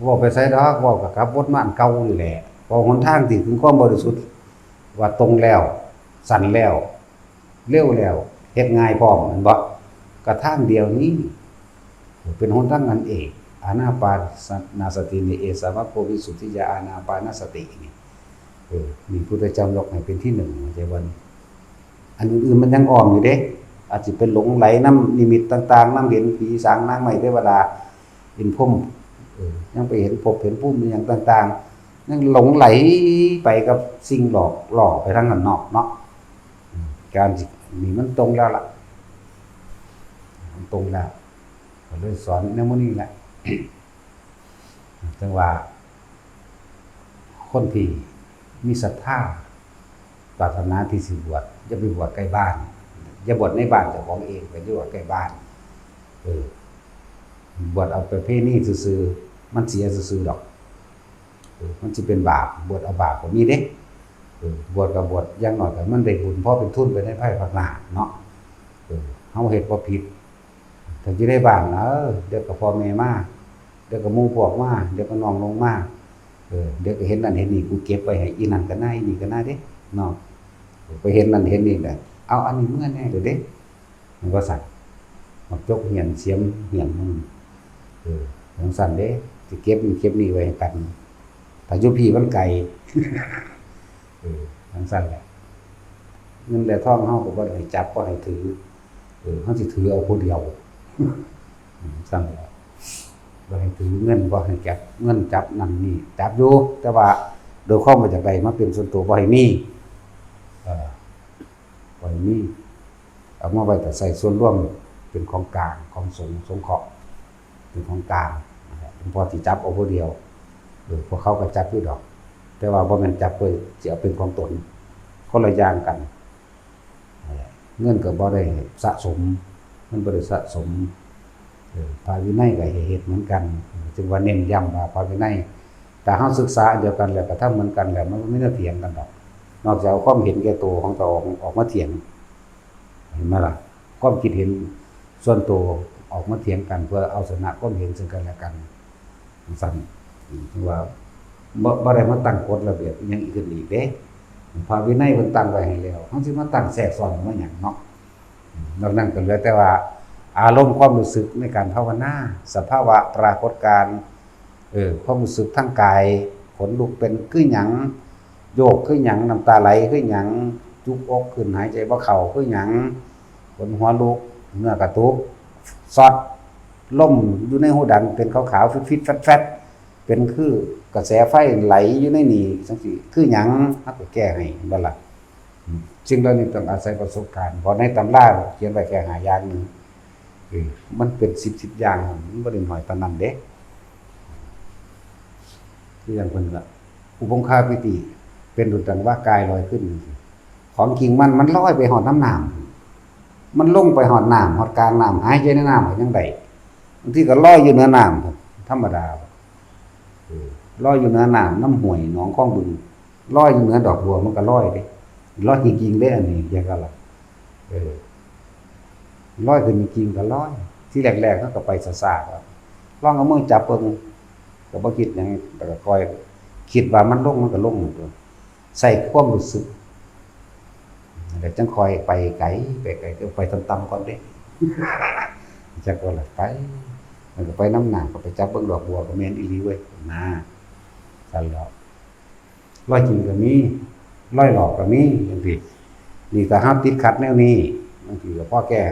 เว้าไปไสดอก เว้าก็กลับวนมาอันเก่านี่แหละ เว้าหนทางที่ถึงความบริสุทธิ์ ว่าตรงแล้ว สั้นแล้ว เร็วแล้ว เฮ็ดง่ายพร้อม แม่นบ่ ก็ทางเดียวนี้ เป็นหนทางอันเอก อานาปานสตินี่ เอสาวะโกวิสุทธิยา อานาปานสตินี่ เออ นี่พุทธเจ้ายกให้เป็นที่หนึ่ง เข้าใจบ่นี่ อันอื่นๆมันยังอ้อมอยู่เด้ อาจสิไปหลงไหลนำนิมิตต่างๆ นำเห็นผีสางนางไม้เทวดา เห็นพรหม เออ ยังไปเห็นภพเห็นภูมิอิหยังต่างๆ ยังหลงไหลไปกับสิ่งหลอกล่อไปทางด้านนอกเนาะ อืม การสิ นี่มันตรงแล้วล่ะ มันตรงแล้ว ก็เลยสอนในมื้อนี้แหละ จั่งว่า คนที่มีศรัทธาปรารถนาที่สิบวช อย่าไปบวชใกล้บ้าน อย่าบวชในบ้านเจ้าของเอง ไปบวชใกล้บ้าน เออ บวชเอาประเพณีซื่อๆ มันเสียซื่อๆดอก เออ มันสิเป็นบาป บวชเอาบาปก็มีเด้ เออ บวชก็บวช อย่างน้อยก็มันได้บุญ พอเป็นทุนไปในภายภาคหน้าเนาะ เออ เฮาเฮ็ดบ่ผิด ถ้าอยู่ในบ้านนะ เออ เดี๋ยวก็พ่อแม่มา เดี๋ยวก็หมู่พวกมา เดี๋ยวก็น้องลงมา เออ เดี๋ยวก็เห็นนั่นเห็นนี่ กูเก็บไว้ให้อีนั่นก็น่า อีนี่ก็น่าเด้ เนาะ ไปเห็นนั่นเห็นนี่แหละ เอาอันนี้เมือแหน่เด้อเด้ มันก็สั่น บักจกเหียนเสียมเหียนมัน เออ จั่งซั้นเด้ สิเก็บนี่เก็บนี่ไว้ให้กัน ถ้าอยู่พี้มันไกล เออ จั่งซั้นแหละ เงินและทองเฮาก็บ่ให้จับ บ่ให้ถือ เออ เฮาสิถือเอาผู้เดียว อืม จั่งซั้นแหละ บ่ให้ถือเงิน บ่ให้จับเงิน จับนั่นนี่ จับอยู่ แต่ว่าโดยความว่าอยากได้มาเป็นส่วนตัว บ่ให้มี เออ บ่ให้มี เอามาไว้แต่ใช้ส่วนรวม เป็นของกลาง ของสงฆ์สงเคราะห์ เป็นของกลางนะครับ หลวงพ่อสิจับเอาผู้เดียว เออ พวกเขาก็จับอยู่ดอก แต่ว่าบ่แม่นจับเพื่อสิเอาเป็นของตน คนละอย่างกัน เงินก็บ่ได้สะสม มันบ่ได้สะสม เออ พระวินัยก็ให้เฮ็ดเหมือนกัน เออ จึงว่าเน้นย้ำว่าพระวินัย ถ้าเฮาศึกษาอันเดียวกันแล้ว กระทำเหมือนกันแล้ว มันบ่มีแนวเถียงกันดอก นอกจากเอาความเห็นแก่ตัวของเจ้าของออกมาเถียง เห็นไหมล่ะ ความคิดเห็นส่วนตัวออกมาเถียงกัน เพื่อเอาชนะความเห็นซึ่งกันและกัน จั่งซั้น อืม ถือว่าบ่ บ่ได้มาตั้งกฎระเบียบอิหยังอีกขึ้นอีกเด้ พระวินัยเพิ่นตั้งไว้ให้แล้ว เฮาสิมาตั้งแทรกซ้อนมาหยังเนาะ อืม นอกนั้นก็เหลือแต่ว่าอารมณ์ความรู้สึกในการภาวนา สภาวะปรากฏการณ์ เออ ความรู้สึกทางกาย ขนลุกเป็นคือหยัง โยกคือหยัง น้ำตาไหลคือหยัง จุกอกขึ้น หายใจบ่เข้าคือหยัง ขนหัวลุก เนื้อกระตุก ซอด ลมอยู่ในหูดังเป็นขาวๆ ฟิดๆ แฟดๆ เป็นคือกระแสไฟไหลอยู่ในนี่จั่งซี้ คือหยัง เฮาก็แก้ให้ เห็นบ่ล่ะ สิ่งเหล่านี้ต้องอาศัยประสบการณ์ เพราะในตำราเขียนไว้แค่ห้าอย่างหนึ่ง เออ มันเป็นสิบ สิบอย่าง มันบ่ได้น้อยปานนั้นเด้ คืออย่างเพิ่นก็ อุปงคาปิติ เป็นดุจดังว่ากายลอยขึ้นจั่งซี้ ของจริงมัน มันลอยไปฮอดน้ำน้ำ มันลงไปฮอดน้ำ ฮอดกลางน้ำ หายใจในน้ำก็ยังได้ บางทีก็ลอยอยู่เหนือน้ำ ธรรมดา เออ ลอยอยู่เหนือน้ำ น้ำห้วย หนอง คลอง บึง ลอยอยู่เหนือดอกบัว มันก็ลอยเด้ ลอยจริงๆเด้ อันนี้ เรียกว่าล่ะ เออ ลอยขึ้นจริงๆก็ลอย ทีแรกๆเฮาก็ไปซ่าๆ ก็ลองเอามือจับเบิ่ง ก็บ่คิดหยัง แต่ก็ค่อยคิดว่ามันลง มันก็ลง ใส่ความรู้สึก แล้วจั่งค่อยไปไกล ไปไกล ก็ไปต่ำๆก่อนเด้ จักว่าล่ะ ไป มันก็ไปนำน้ำ ก็ไปจับเบิ่งดอกบัว ก็แม่นอีหลีเว้ย นะ ซั่นแหล้ว ลอยจริงก็มี ลอยหลอกก็มีจั่งซี้ นี่ถ้าเฮาติดขัดแนวนี้ บางทีก็พอแก้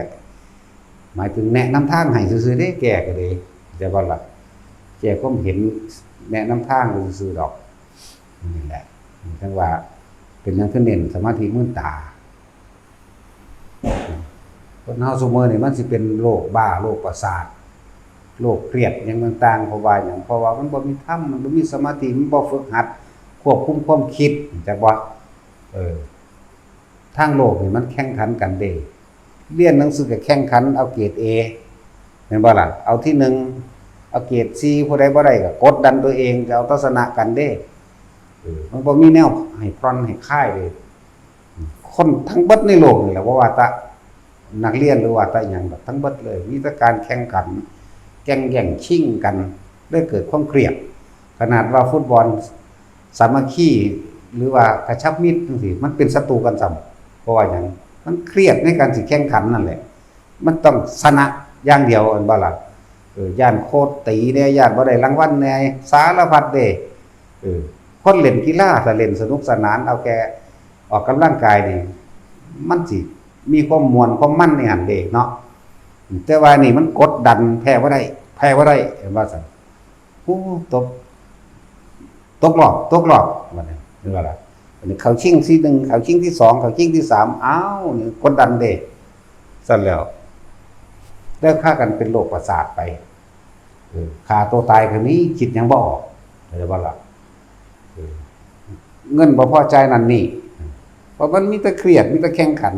หมายถึงแนะนำทางให้ซื่อๆเด้ แก้ก็ดี แต่ว่าล่ะ แก้ความเห็น แนะนำทางซื่อๆดอก นี่แหละ จั่งว่า เป็นหยังคือเน้นสมาธิมืนตา คนเฮาซุมื้อนี่มันสิเป็นโรคบ้า โรคประสาท โรคเครียดหยังต่างๆ เพราะว่าหยัง เพราะว่ามันบ่มีธรรม มันบ่มีสมาธิ มันบ่ฝึกหัดควบคุมความคิด จักบ่ เออ ทางโลกนี่มันแข่งขันกันเด้ เรียนหนังสือก็แข่งขันเอาเกรด เอ แม่นบ่ล่ะ เอาที่หนึ่ง เอาเกรด ซี ผู้ใดบ่ได้ก็กดดันตัวเอง จะเอาทัศนะกันเด้ เออ มันบ่มีแนวให้ผ่อนให้คลายเด้ คนทั้งเบิดในโลกนี่แหละ บ่ว่าแต่นักเรียนหรือว่าแต่หยังดอก ทั้งเบิดเลย มีแต่การแข่งขัน แก่งแย่งชิงกัน เลยเกิดความเครียด ขนาดว่าฟุตบอลสามัคคี หรือว่ากระชับมิตรจั่งซี้ มันเป็นศัตรูกันซ้ำ เพราะว่าหยัง มันเครียดในการสิแข่งขันนั่นแหละ มันต้องชนะอย่างเดียว แม่นบ่ล่ะ เออ ย้านโค้ชตีแหน่ ย้านบ่ได้รางวัลแหน่ สารพัดเด้ เออ คนเล่นกีฬา ถ้าเล่นสนุกสนาน เอาแค่ออกกำลังกายนี่ มันสิมีความม่วนความมันในหั้นเด้เนาะ แต่ว่านี่มันกดดัน แพ้บ่ได้ แพ้บ่ได้ เห็นว่าซั่น โอ้ ตก ตกรอบ ตกรอบ บัดนี้ เห็นบ่ล่ะ บัดนี้เข้าชิงที่หนึ่ง เข้าชิงที่สอง เข้าชิงที่สาม อ้าว นี่กดดันเด้ ซั่นแล้ว แล้วพากันเป็นโรคประสาทไป เออ ฆ่าตัวตายก็มี คิดหยังบ่ออก เข้าใจบ่ล่ะ เออ เงินบ่พอจ่ายนั่นนี่ เพราะมันมีแต่เครียด มีแต่แข่งขัน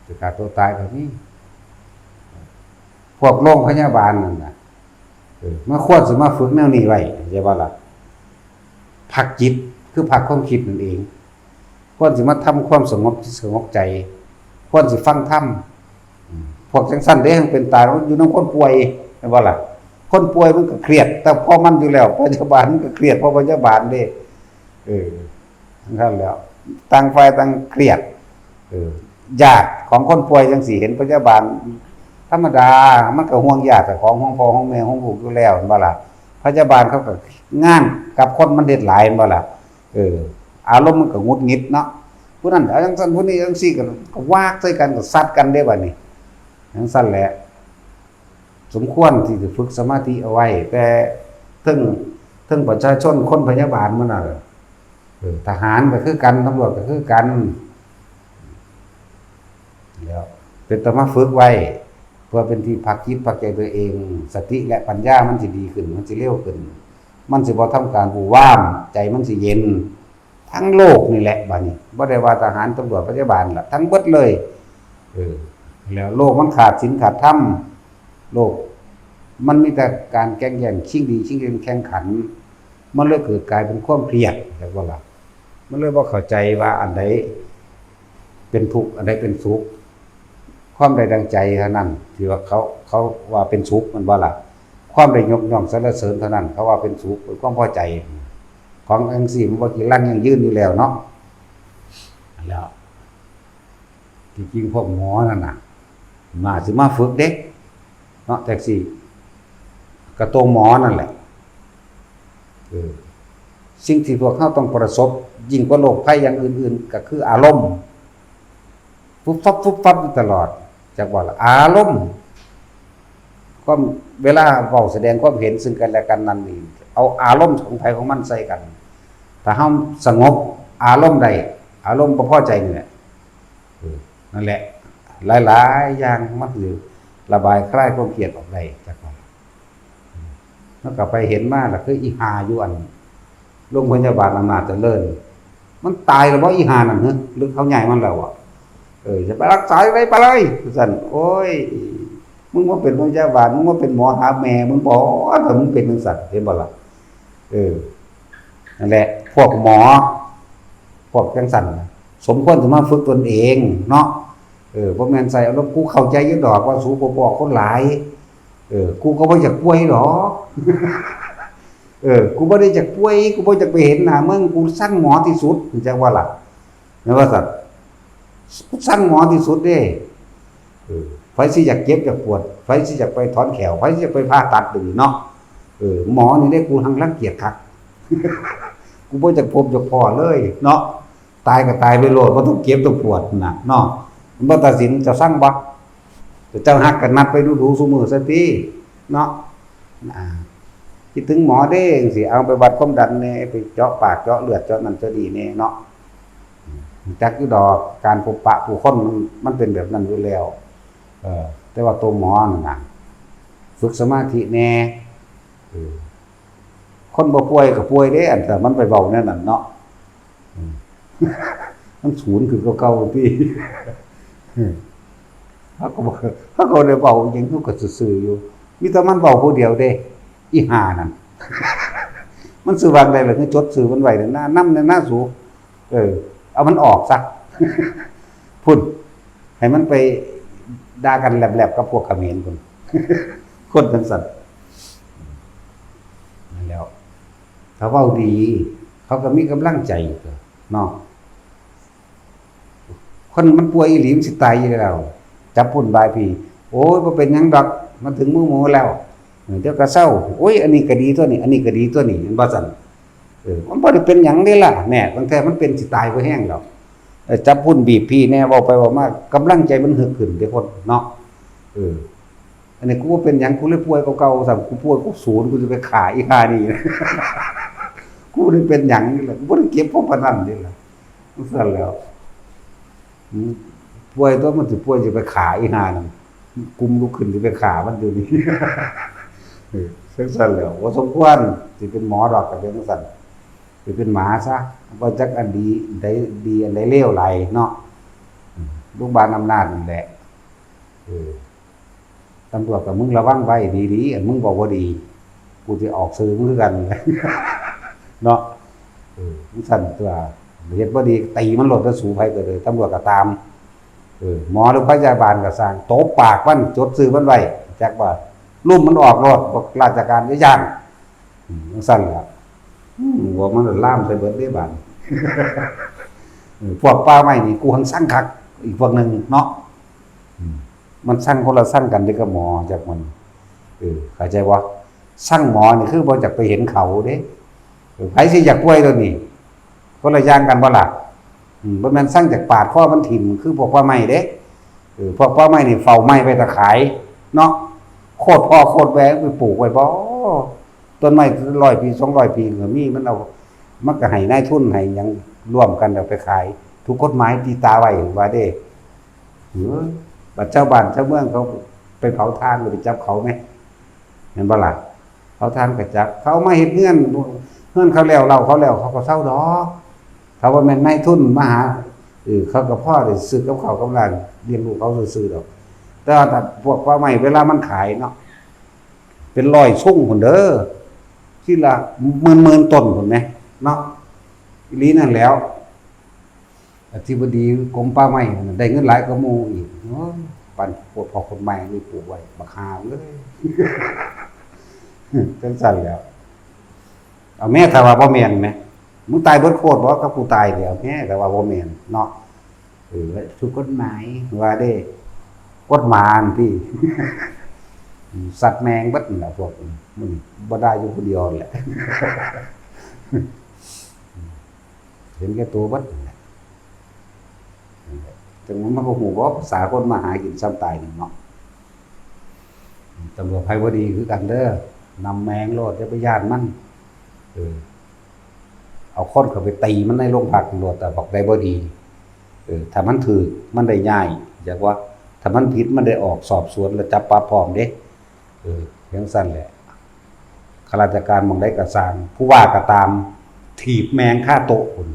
จะฆ่าตัวตายก็มี พวกโรงพยาบาลนั่นน่ะ เออ มาควรสิมาฝึกแนวนี้ไว้ ใช่บ่ล่ะ พักจิต คือพักความคิดนั่นเอง ควรสิมาทำความสงบจิตสงบใจ ควรสิฟังธรรม อืม พวกจังซั่นเด้ มันเป็นตาย มันอยู่นำคนป่วย แม่นบ่ล่ะ คนป่วยมันก็เครียด แต่พอมันอยู่แล้ว พยาบาลมันก็เครียด เพราะพยาบาลเด้ เออ นั่นแหล้ว ต่างฝ่ายต่างเครียด เออ ญาติของคนป่วยจังสิเห็นพยาบาล ธรรมดา มันก็ห่วงญาติเจ้าของ ห่วงพ่อ ห่วงแม่ ห่วงลูกอยู่แล้ว แม่นบ่ล่ะ พยาบาลเขาก็งานกับคนมันเฮ็ดหลาย แม่นบ่ล่ะ เออ อารมณ์มันก็หงุดหงิดเนาะ ผู้นั้นเอาจังซั่น ผู้นี้จังซี่ ก็ ก็วากใส่กัน ก็ซัดกันเด้บัดนี้ จังซั่นแหละ สมควรที่จะฝึกสมาธิเอาไว้ แต่เทิง เทิงประชาชน คนพยาบาลหมู่นั่นน่ะ เออ ทหารก็คือกัน ตำรวจก็คือกัน แล้วเป็นตามาฝึกไว้ เพื่อเป็นที่พักจิตพักใจตัวเอง สติและปัญญามันสิดีขึ้น มันสิเร็วขึ้น มันสิบ่ทำการบู่วาม ใจมันสิเย็น ทั้งโลกนี่แหละบัดนี้ บ่ได้ว่าทหาร ตำรวจ พยาบาลล่ะ ทั้งเบิดเลย เออ แล้วโลกมันขาดศีลขาดธรรม โลกมันมีแต่การแก่งแย่ง ชิงดีชิงเด่น แข่งขัน มันเลยเกิดกลายเป็นความเครียด จักบ่ล่ะ มันเลยบ่เข้าใจว่าอันใดเป็นทุกข์ อันใดเป็นสุข ความได้ดังใจเท่านั้น ที่ว่าเขา เขาว่าเป็นสุข แม่นบ่ล่ะ ความได้ยกย่องสรรเสริญเท่านั้น เขาว่าเป็นสุข เป็นความพอใจ ของจังซี่มันบ่จีรังยั่งยืนอยู่แล้วเนาะ แล้ว ที่จริงพวกหมอนั่นน่ะ มาสิมาฝึกเด้ เนาะ จังซี่ ก็ตัวหมอนั่นแหละ เออ สิ่งที่พวกเราต้องประสบ ยิ่งกว่าโรคภัยอย่างอื่นๆ ก็คืออารมณ์ ฟุบฟับ ฟุบฟับอยู่ตลอด จักว่าล่ะ อารมณ์ ความ เวลาเว้าแสดงความเห็นซึ่งกันและกันนั่นนี่ เอาอารมณ์ของไผของมันใส่กัน ถ้าเราสงบอารมณ์ได้ อารมณ์บ่พอใจนี่แหละ เออ นั่นแหละ หลายๆ อย่างมันคือระบายคลายความเครียดออกได้ จักว่า แล้วก็ไปเห็นมาล่ะ คืออีห่าอยู่อัน โรงพยาบาลอำนาจเจริญ มันตายแล้วบ่อีห่านั่น หรือเขาย้ายมันแล้วอะ เออ จะไปรักษาไป ไปเลย ซั่น โอ้ย มึงมาเป็นพยาบาล มึงมาเป็นหมอหาแม่มึงบ่ ถ้ามึงเป็นจังซั่น เห็นบ่ล่ะ เออ นั่นแหละ พวกหมอ พวกจังซั่นน่ะ สมควรสิมาฝึกตนเองเนาะ เออ บ่แม่นใส่อารมณ์ กูเข้าใจอยู่ดอกว่าสูบ่พ้อคนหลาย เออ กูก็บ่อยากป่วยดอก เออ กูบ่ได้อยากป่วย กูบ่อยากไปเห็นหน้ามึง กูซังหมอที่สุด จักว่าล่ะ แม่นว่าซั่น กูซังหมอที่สุดเด้ เออ ไผสิอยากเจ็บอยากปวด ไผสิอยากไปถอนแข้ว ไผสิอยากไปผ่าตัด เดี๋ยวนี้เนาะ เออ หมอนี่เด้ กูหังรังเกียจคัก กูบ่อยากพบอยากพ้อเลยเนาะ ตายก็ตายไปโลด บ่ต้องเจ็บต้องปวดน่ะเนาะ มันบ่ตัดสิน เจ้าซังบ่ เจ้าฮักก็นัดไปดูๆ ซุมื้อซะติเนาะ อ่า คิดถึงหมอเด้จังซี้ เอาไปวัดความดันแหน่ ไปเจาะปากเจาะเลือดเจาะนั่นเจาะนี่แหน่เนาะ รู้จักอยู่ดอก การพบปะผู้คนมัน มันเป็นแบบนั้นอยู่แล้ว เออ แต่ว่าตัวหมอนั่นน่ะ ฝึกสมาธิแหน่ เออ คนบ่ป่วยก็ป่วยเด้ อันแต่มันไปเว้าแนวนั้นเนาะ อืม มันศูนย์คือเก่าๆ ติ อืม เฮาก็บ่ เฮาก็บ่ได้เว้าหยัง เฮาก็ซื่อๆ อยู่ มีแต่มันเว้าผู้เดียวเด้ อีห่านั่น มันซื้อวางได้ล่ะ คือจดชื่อมันไว้นั่นนะ นำแน่นะสู เออ เอามันออกซะ พุ้น ให้มันไปด่ากันแหลบๆ กับพวกเขมรพุ้น คนจังซั่น นั่นแหล้ว ถ้าเว้าดี เขาก็มีกำลังใจตัวเนาะ คนมันป่วยอีหลีมันสิตายอยู่แล้ว จับพุ้นบายพี้ โอ้ย บ่เป็นหยังดอก มาถึงมือหมอแล้ว เดี๋ยวก็เซา โอ้ย อันนี้ก็ดีตัวนี้ อันนี้ก็ดีตัวนี้ แม่นบ่ซั่น เออ มันบ่ได้เป็นหยังเด้ล่ะ แหน่ บางเทื่อมันเป็นสิตายบ่แฮงดอก เออ จับพุ้นบีบพี้แหน่ เว้าไปเว้ามา กำลังใจมันฮึกขึ้นเด้คนเนาะ เออ อันนี้กูบ่เป็นหยัง กูเลยป่วยกว่าเก่า ซ้ำ กูป่วยกูศูนย์ กูสิไปฆ่าอีห่านี่ กูบ่ได้เป็นหยังนี่ล่ะ กูบ่ได้เก็บพวกปานนั้นนี่ล่ะ จังซั่นแหล้ว อืม ป่วยตัวมันสิป่วยสิไปฆ่าอีห่านั่น กุมลุกขึ้นสิไปฆ่ามันอยู่นี่ เออ จังซั่นแหล้ว บ่สมควรสิเป็นหมอดอก ก็เป็นจังซั่น ไปเป็นหมาซะ บ่จักอันดีใดดีอันใดเลวหลายเนาะ อืม โรงพยาบาลอำนาจนั่นแหละ เออ ตำรวจกับมึงระวังไว้ดีๆ อันมึงบอกว่าดี กูจะออกซื้อมึงคือกัน เนาะ เออ มึงสั่นตัว เฮ็ดบ่ดี ตีมันโลด แล้วสูไผก็เลย ตำรวจก็ตาม เออ หมอหรือพยาบาลก็สั่ง ตบปากมัน จดชื่อมันไว้ จักว่า ลุ่มมันออกโลด พวกราชการจะย่าน อืม จังซั่นล่ะ อืม ว่ามันล่ามใส่เบิดเด้บาด เออ พวกป่าไม้นี่ กูหังสั่งคัก อีกพวกหนึ่งเนาะ อืม มันสั่งคนละสั่งกันเด้กับหมอ จักมัน เออ เข้าใจบ่ สั่งหมอนี่คือบ่อยากไปเห็นเขาเด้ เออ ไผสิอยากป่วยตัวนี้ คนละอย่างกันบ่ล่ะ อืม บ่แม่นสั่งจากปาดคอมันถิ่ม คือพวกป่าไม้เด้ เออ พวกป่าไม้นี่เฝ้าไม้ไว้ตะขายเนาะ โคตรพ่อโคตรแม่ไปปลูกไว้บ่ ต้นไม้ร้อยปี สองร้อยปีก็มี มันเอา มันก็ให้นายทุนให้หยังร่วมกันเอาไปขาย ถูกกฎหมายตีตาไว้ว่าเด้ เออ บัดชาวบ้านชาวเมืองเขาไปเผาถ่าน หรือไปจับเขาไหม แม่นบ่ล่ะ เผาถ่านก็จับ เขามาเฮ็ดเฮือน เฮือนเขาแล้ว เล้าเขาแล้ว เขาก็เซาดอก เขาว่าแม่นนายทุนมาหา เออ เขาก็พอได้ซื้อกับข้าวกับน้ำเลี้ยงลูกเขาซื่อๆดอก แต่ว่าถ้าพวกป่าไม้เวลามันขายเนาะ เป็นร้อยซุงพุ้นเด้อ ทีละหมื่นๆต้นพุ้นแหมเนาะ อีหลีนั่นแหล้ว อธิบดีกรมป่าไม้นั่นน่ะ ได้เงินหลายกว่าหมู่อีก โอ้ย ปานพวกพ่อคนใหม่นี่ปลูกไว้ บักห่าเอ้ย จังซั่นแหล้ว เอาแม่ ถ้าว่าบ่แม่นแหม มึงตายเบิดโคตรบ่ กับกูตายเดี๋ยวแม่ ถ้าว่าบ่แม่นเนาะ เออ ถูกกฎหมาย ว่าเด้ กฎหมายที่ สัตว์แมงเบิดนั่นแหละพวกนี้ มันบ่ได้อยู่ผู้เดียวแหละ เห็นแก่ตัวเบิดนั่นแหละ จังว่ามันบ่ฮู้ว่าภาษาคนมาหากินซ้ำตายนี่เนาะ ตำรวจไผบ่ดีคือกันเด้อ นำแมงโลด อย่าไปย้านมัน เออ เอาคนเข้าไปตีมันในโรงพักโลด แต่บอกได้บ่ดี เออ ถ้ามันถืก มันได้ย้าย อยากว่า ถ้ามันผิด มันได้ออกสอบสวน แล้วจับปรับพร้อมเด้ เออ จังซั่นแหละ ข้าราชการหม่องใดก็ซ่าง ผู้ว่าก็ตาม ถีบแมงคาโต๊ะพุ้น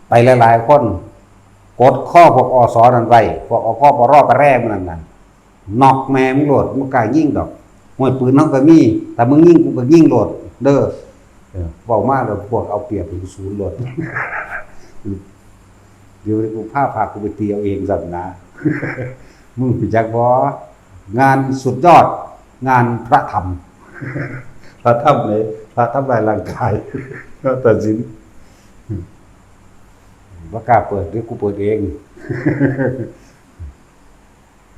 ไปหลายๆคน กดคอพวก อส นั่นไว้ พวก อพปร ปะแร่มันนั่นน่ะ น็อกแม่มึงโลด มึงกล้ายิงดอก ห้วยปืนเฮาก็มี ถ้ามึงยิงกูก็ยิงโลด เด้อ เออ เว้ามาแล้วพวกเอาเปรียบถึงศูนย์โลด เดี๋ยวกูพาพากูไปตีเอาเองซ้ำนะ มึงรู้จักบ่ งานสุดยอด งานพระธรรม พระธรรมเลย พระทำลายร่างกาย พระตัดสิน บ่กล้าเปิด เดี๋ยวกูเปิดเอง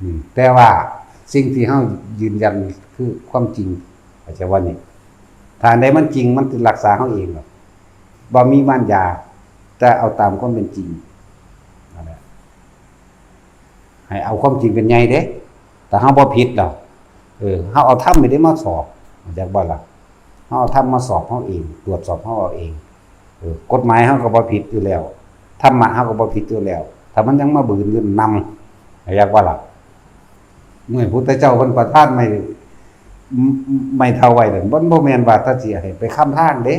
อืม แต่ว่าสิ่งที่เฮายืนยันคือความจริง เข้าใจว่านี่ ถ้าอันใดมันจริง มันสิรักษาเฮาเองหรอก บ่มีมารยา แต่เอาตามความเป็นจริง นั่นแหละ ให้เอาความจริงเป็นใหญ่เด้ แต่เฮาบ่ผิดดอก เออ เฮาเอาธรรมนี่เด้มาสอบ เข้าใจบ่ล่ะ เฮาเอาธรรมมาสอบเฮาเอง ตรวจสอบเฮาเอาเอง เออ กฎหมายเฮาก็บ่ผิดอยู่แล้ว ธรรมะเฮาก็บ่ผิดอยู่แล้ว ถ้ามันยังมาบืนอยู่นำ เข้าใจบ่ล่ะ เมื่อพุทธเจ้าเพิ่นประทานไม้ ไม้เท้าไว้นั่น มันบ่แม่นว่าถ้าสิให้ไปค้ำทางเด้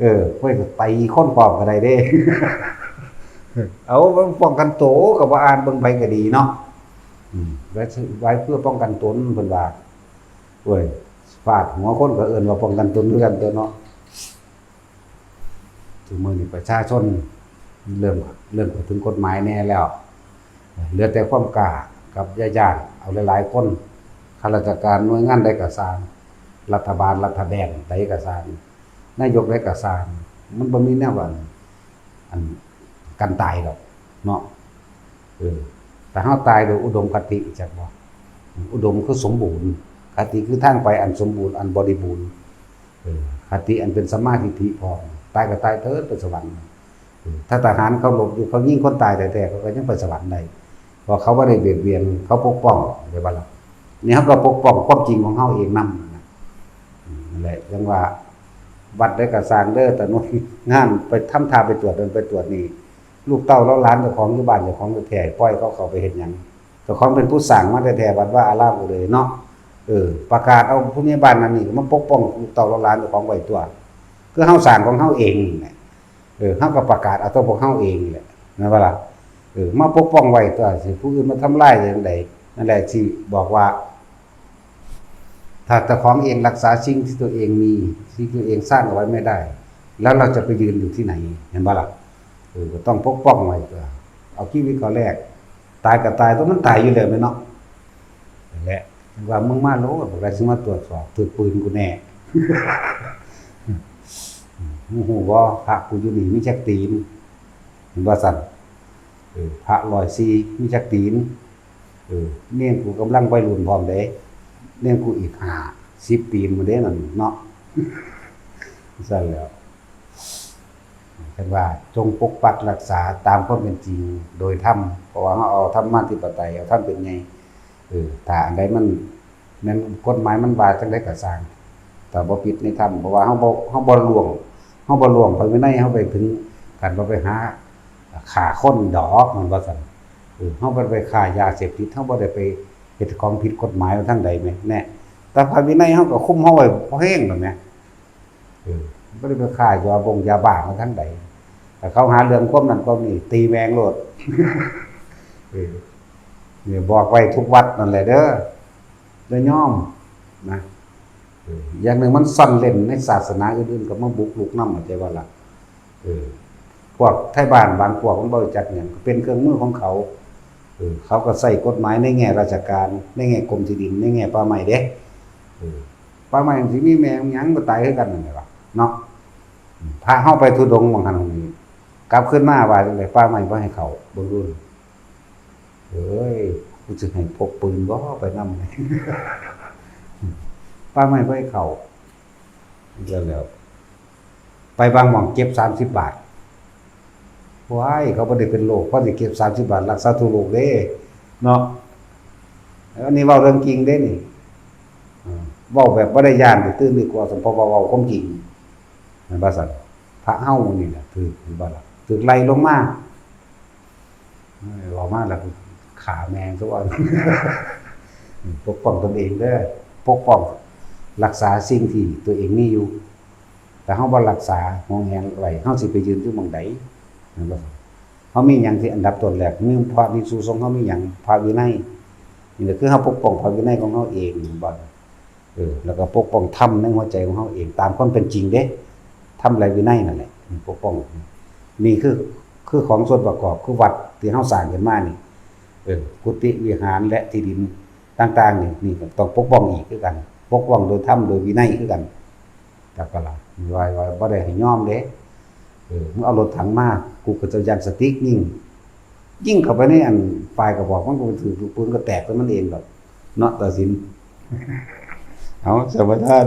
เออ ไว้ก็ตีคนพร้อมก็ได้เด้ เอาป้องกันตัว ก็บ่อ่านเบิ่งไผก็ดีเนาะ อืม ไว้ ไว้เพื่อป้องกันตน เพิ่นว่า โอ้ย ฟาดหัวคนก็เอิ้นว่าป้องกันตนคือกันตัวเนาะ ซุมื้อนี้ประชาชนเริ่ม เริ่มเข้าถึงกฎหมายแน่แล้ว เหลือแต่ความกล้ากับอย่าย้าน เอาหลายๆคน ข้าราชการหน่วยงานใดก็ซ่าง รัฐบาลรัฐแบงก์ใดก็ซ่าง นายกใดก็ซ่าง มันบ่มีแนวอัน อันกันตายดอกเนาะ เออ แต่เฮาตายโดยอุดมคติจักบ่ อุดมคือสมบูรณ์ คติคือทางไปอันสมบูรณ์ อันบริบูรณ์ เออ คติอันเป็นสัมมาทิฏฐิพร้อม ตายก็ตายเถิดไปสวรรค์ เออ ถ้าทหารเขารบอยู่ เขายิงคนตายแท้ๆ เขาก็ยังไปสวรรค์ได้ เพราะเขาบ่ได้เบียดเบียน เขาปกป้อง เข้าใจบ่ล่ะ นี่เฮาก็ปกป้องความจริงของเฮาเองนำนะ อืม นั่นแหละ จังว่า วัดใดก็ซ่างเด้อ แต่หน่วยงานไปทำท่าไปตรวจนั่นไปตรวจนี่ ลูกเต้าเหล่าหลานเจ้าของอยู่บ้านเจ้าของแท้ๆ ปล่อยเขาเข้าไปเฮ็ดหยัง เจ้าของเป็นผู้สร้างมาแท้ๆ วัดวาอารามก็เลยเนาะ เออ ประกาศเอาผู้ใหญ่บ้านนั่นนี่มาปกป้องลูกเต้าเหล่าหลานเจ้าของไว้ตัว คือเฮาสร้างของเฮาเองนี่แหละ เออ เฮาก็ประกาศเอาตัวพวกเฮาเองนี่แหละ แม่นบ่ล่ะ? เออ มาปกป้องไว้ตัว สิผู้อื่นมาทำลายจั่งใด๋ นั่นแหละที่บอกว่า ถ้าเจ้าของเองรักษาสิ่งที่ตัวเองมี สิ่งที่ตัวเองสร้างเอาไว้ไม่ได้ แล้วเราจะไปยืนอยู่ที่ไหน แม่นบ่ล่ะ? เออ ก็ต้องปกป้องไว้ตัว เอาชีวิตเขาแลก ตายก็ตาย ตัวมันตายอยู่แล้วแม่นเนาะ นั่นแหละ ว่ามึงมาโลด บักใด๋สิมาตรวจสอบ ถืกปืนกูแน่ มึงฮู้บ่ พระกูอยู่นี่มีจักตีน เห็นบ่ซั่น? เออ พระร้อยสี่มีจักตีน? เออ เณรกูกำลังวัยรุ่นพร้อมเด้ เณรกูอีกห้าสิบตีนหมดเด้นั่นเนาะ ซั่นแหล้ว เพิ่นว่าจงปกปักรักษาตามความเป็นจริงโดยธรรม เพราะว่าเฮาเอาธรรมาธิปไตย เอาธรรมเป็นใหญ่ เออ ถ้าอันใดมัน แม่นกฎหมายมันว่าจั่งใด๋ก็ซ่าง ถ้าบ่ผิดในธรรม เพราะว่าเฮาบ่ เฮาบ่ล่วง เฮาบ่ล่วงพระวินัย เฮาไปถึงขั้นว่าไปหาฆ่าคนดอก แม่นบ่ซั่น? เออ เฮาบ่ได้ไปค้ายาเสพติด เฮาบ่ได้ไปเฮ็ดของผิดกฎหมายทางใด๋แหม แน่ แต่พระวินัยเฮาก็คุมเฮาไว้พอแฮงแล้วแหม เออ บ่ได้ไปค้ายาบงยาบ้ามาทางใด๋ ถ้าเขาหาเรื่องความนั้นความนี้ ตีแม่งโลด เออ เนี่ย บอกไว้ทุกวัดนั่นแหละเด้อ อย่ายอมนะ เออ อย่างหนึ่งมันซ่อนเร้นในศาสนาอื่นๆ ก็มาบุกรุกนำ เข้าใจบ่ล่ะ? เออ พวกไทบ้านบางพวกมันบ่รู้จักหยัง ก็เป็นเครื่องมือของเขา เออ เขาก็ใช้กฎหมายในแง่ราชการ ในแง่กรมที่ดิน ในแง่ป่าไม้เด้ เออ ป่าไม้มันสิมีแม่งหยังก็ตายคือกันนั่นแหละวะ เนาะ อืม พระเฮาไปธุดงค์บางครั้งนี่ กลับคืนมาว่าจั่งใด๋ ป่าไม้บ่ให้เข้า เบิ่งดู เอ้ย กูสิให้พกปืนบ่ไปนำ ป่าไม้บ่ให้เข้า แล้ว ไปบางหม่องเก็บสามสิบบาท ว้าย เขาบ่ได้เป็นโรค เขาสิเก็บสามสิบบาทรักษาทั่วโลกเด้ เนาะ อันนี้เว้าเรื่องจริงเด้นี่ อ่า เว้าแบบบ่ได้ย้าน ตื่นดีกว่า เพราะว่าเว้าความจริง แม่นบ่ซั่น? พระเฮานี่แหละถืก เห็นบ่ล่ะ? ถืกไล่ลงมา เอ้ย เว้ามาแล้วฆ่าแม่งซะว่า ปกป้องตนเองเด้อ ปกป้องรักษาสิ่งที่ตัวเองมีอยู่ ถ้าเฮาบ่รักษาหวงแหนไว้ เฮาสิไปยืนอยู่หม่องใด๋ แม่นบ่? เฮามีหยังที่อันดับต้นแรก มีพระภิกษุสงฆ์ เฮามีหยัง พระวินัย นี่แหละคือเฮาปกป้องพระวินัยของเฮาเอง แม่นบ่? เออ แล้วก็ปกป้องธรรมในหัวใจของเฮาเอง ตามความเป็นจริงเด้ ธรรมและวินัยนั่นแหละ อืม ปกป้อง นี่คือ คือของส่วนประกอบ คือวัดที่เฮาสร้างขึ้นมานี่ เออ กุฏิวิหารและที่ดินต่างๆ นี่ นี่ก็ต้องปกป้องอีกคือกัน ปกป้องโดยธรรม โดยวินัยคือกัน จักกะล่ะ ว่า ว่าบ่ได้ให้ยอมเด้ เออ มึงเอารถถังมา กูก็จะยัดสติ๊กยิง ยิงเข้าไปในอันปลายกระบอก มันก็ถืกลูกปืนก็แตกแล้วมันเองดอก เนาะ ตัดสิน เอา สมทาน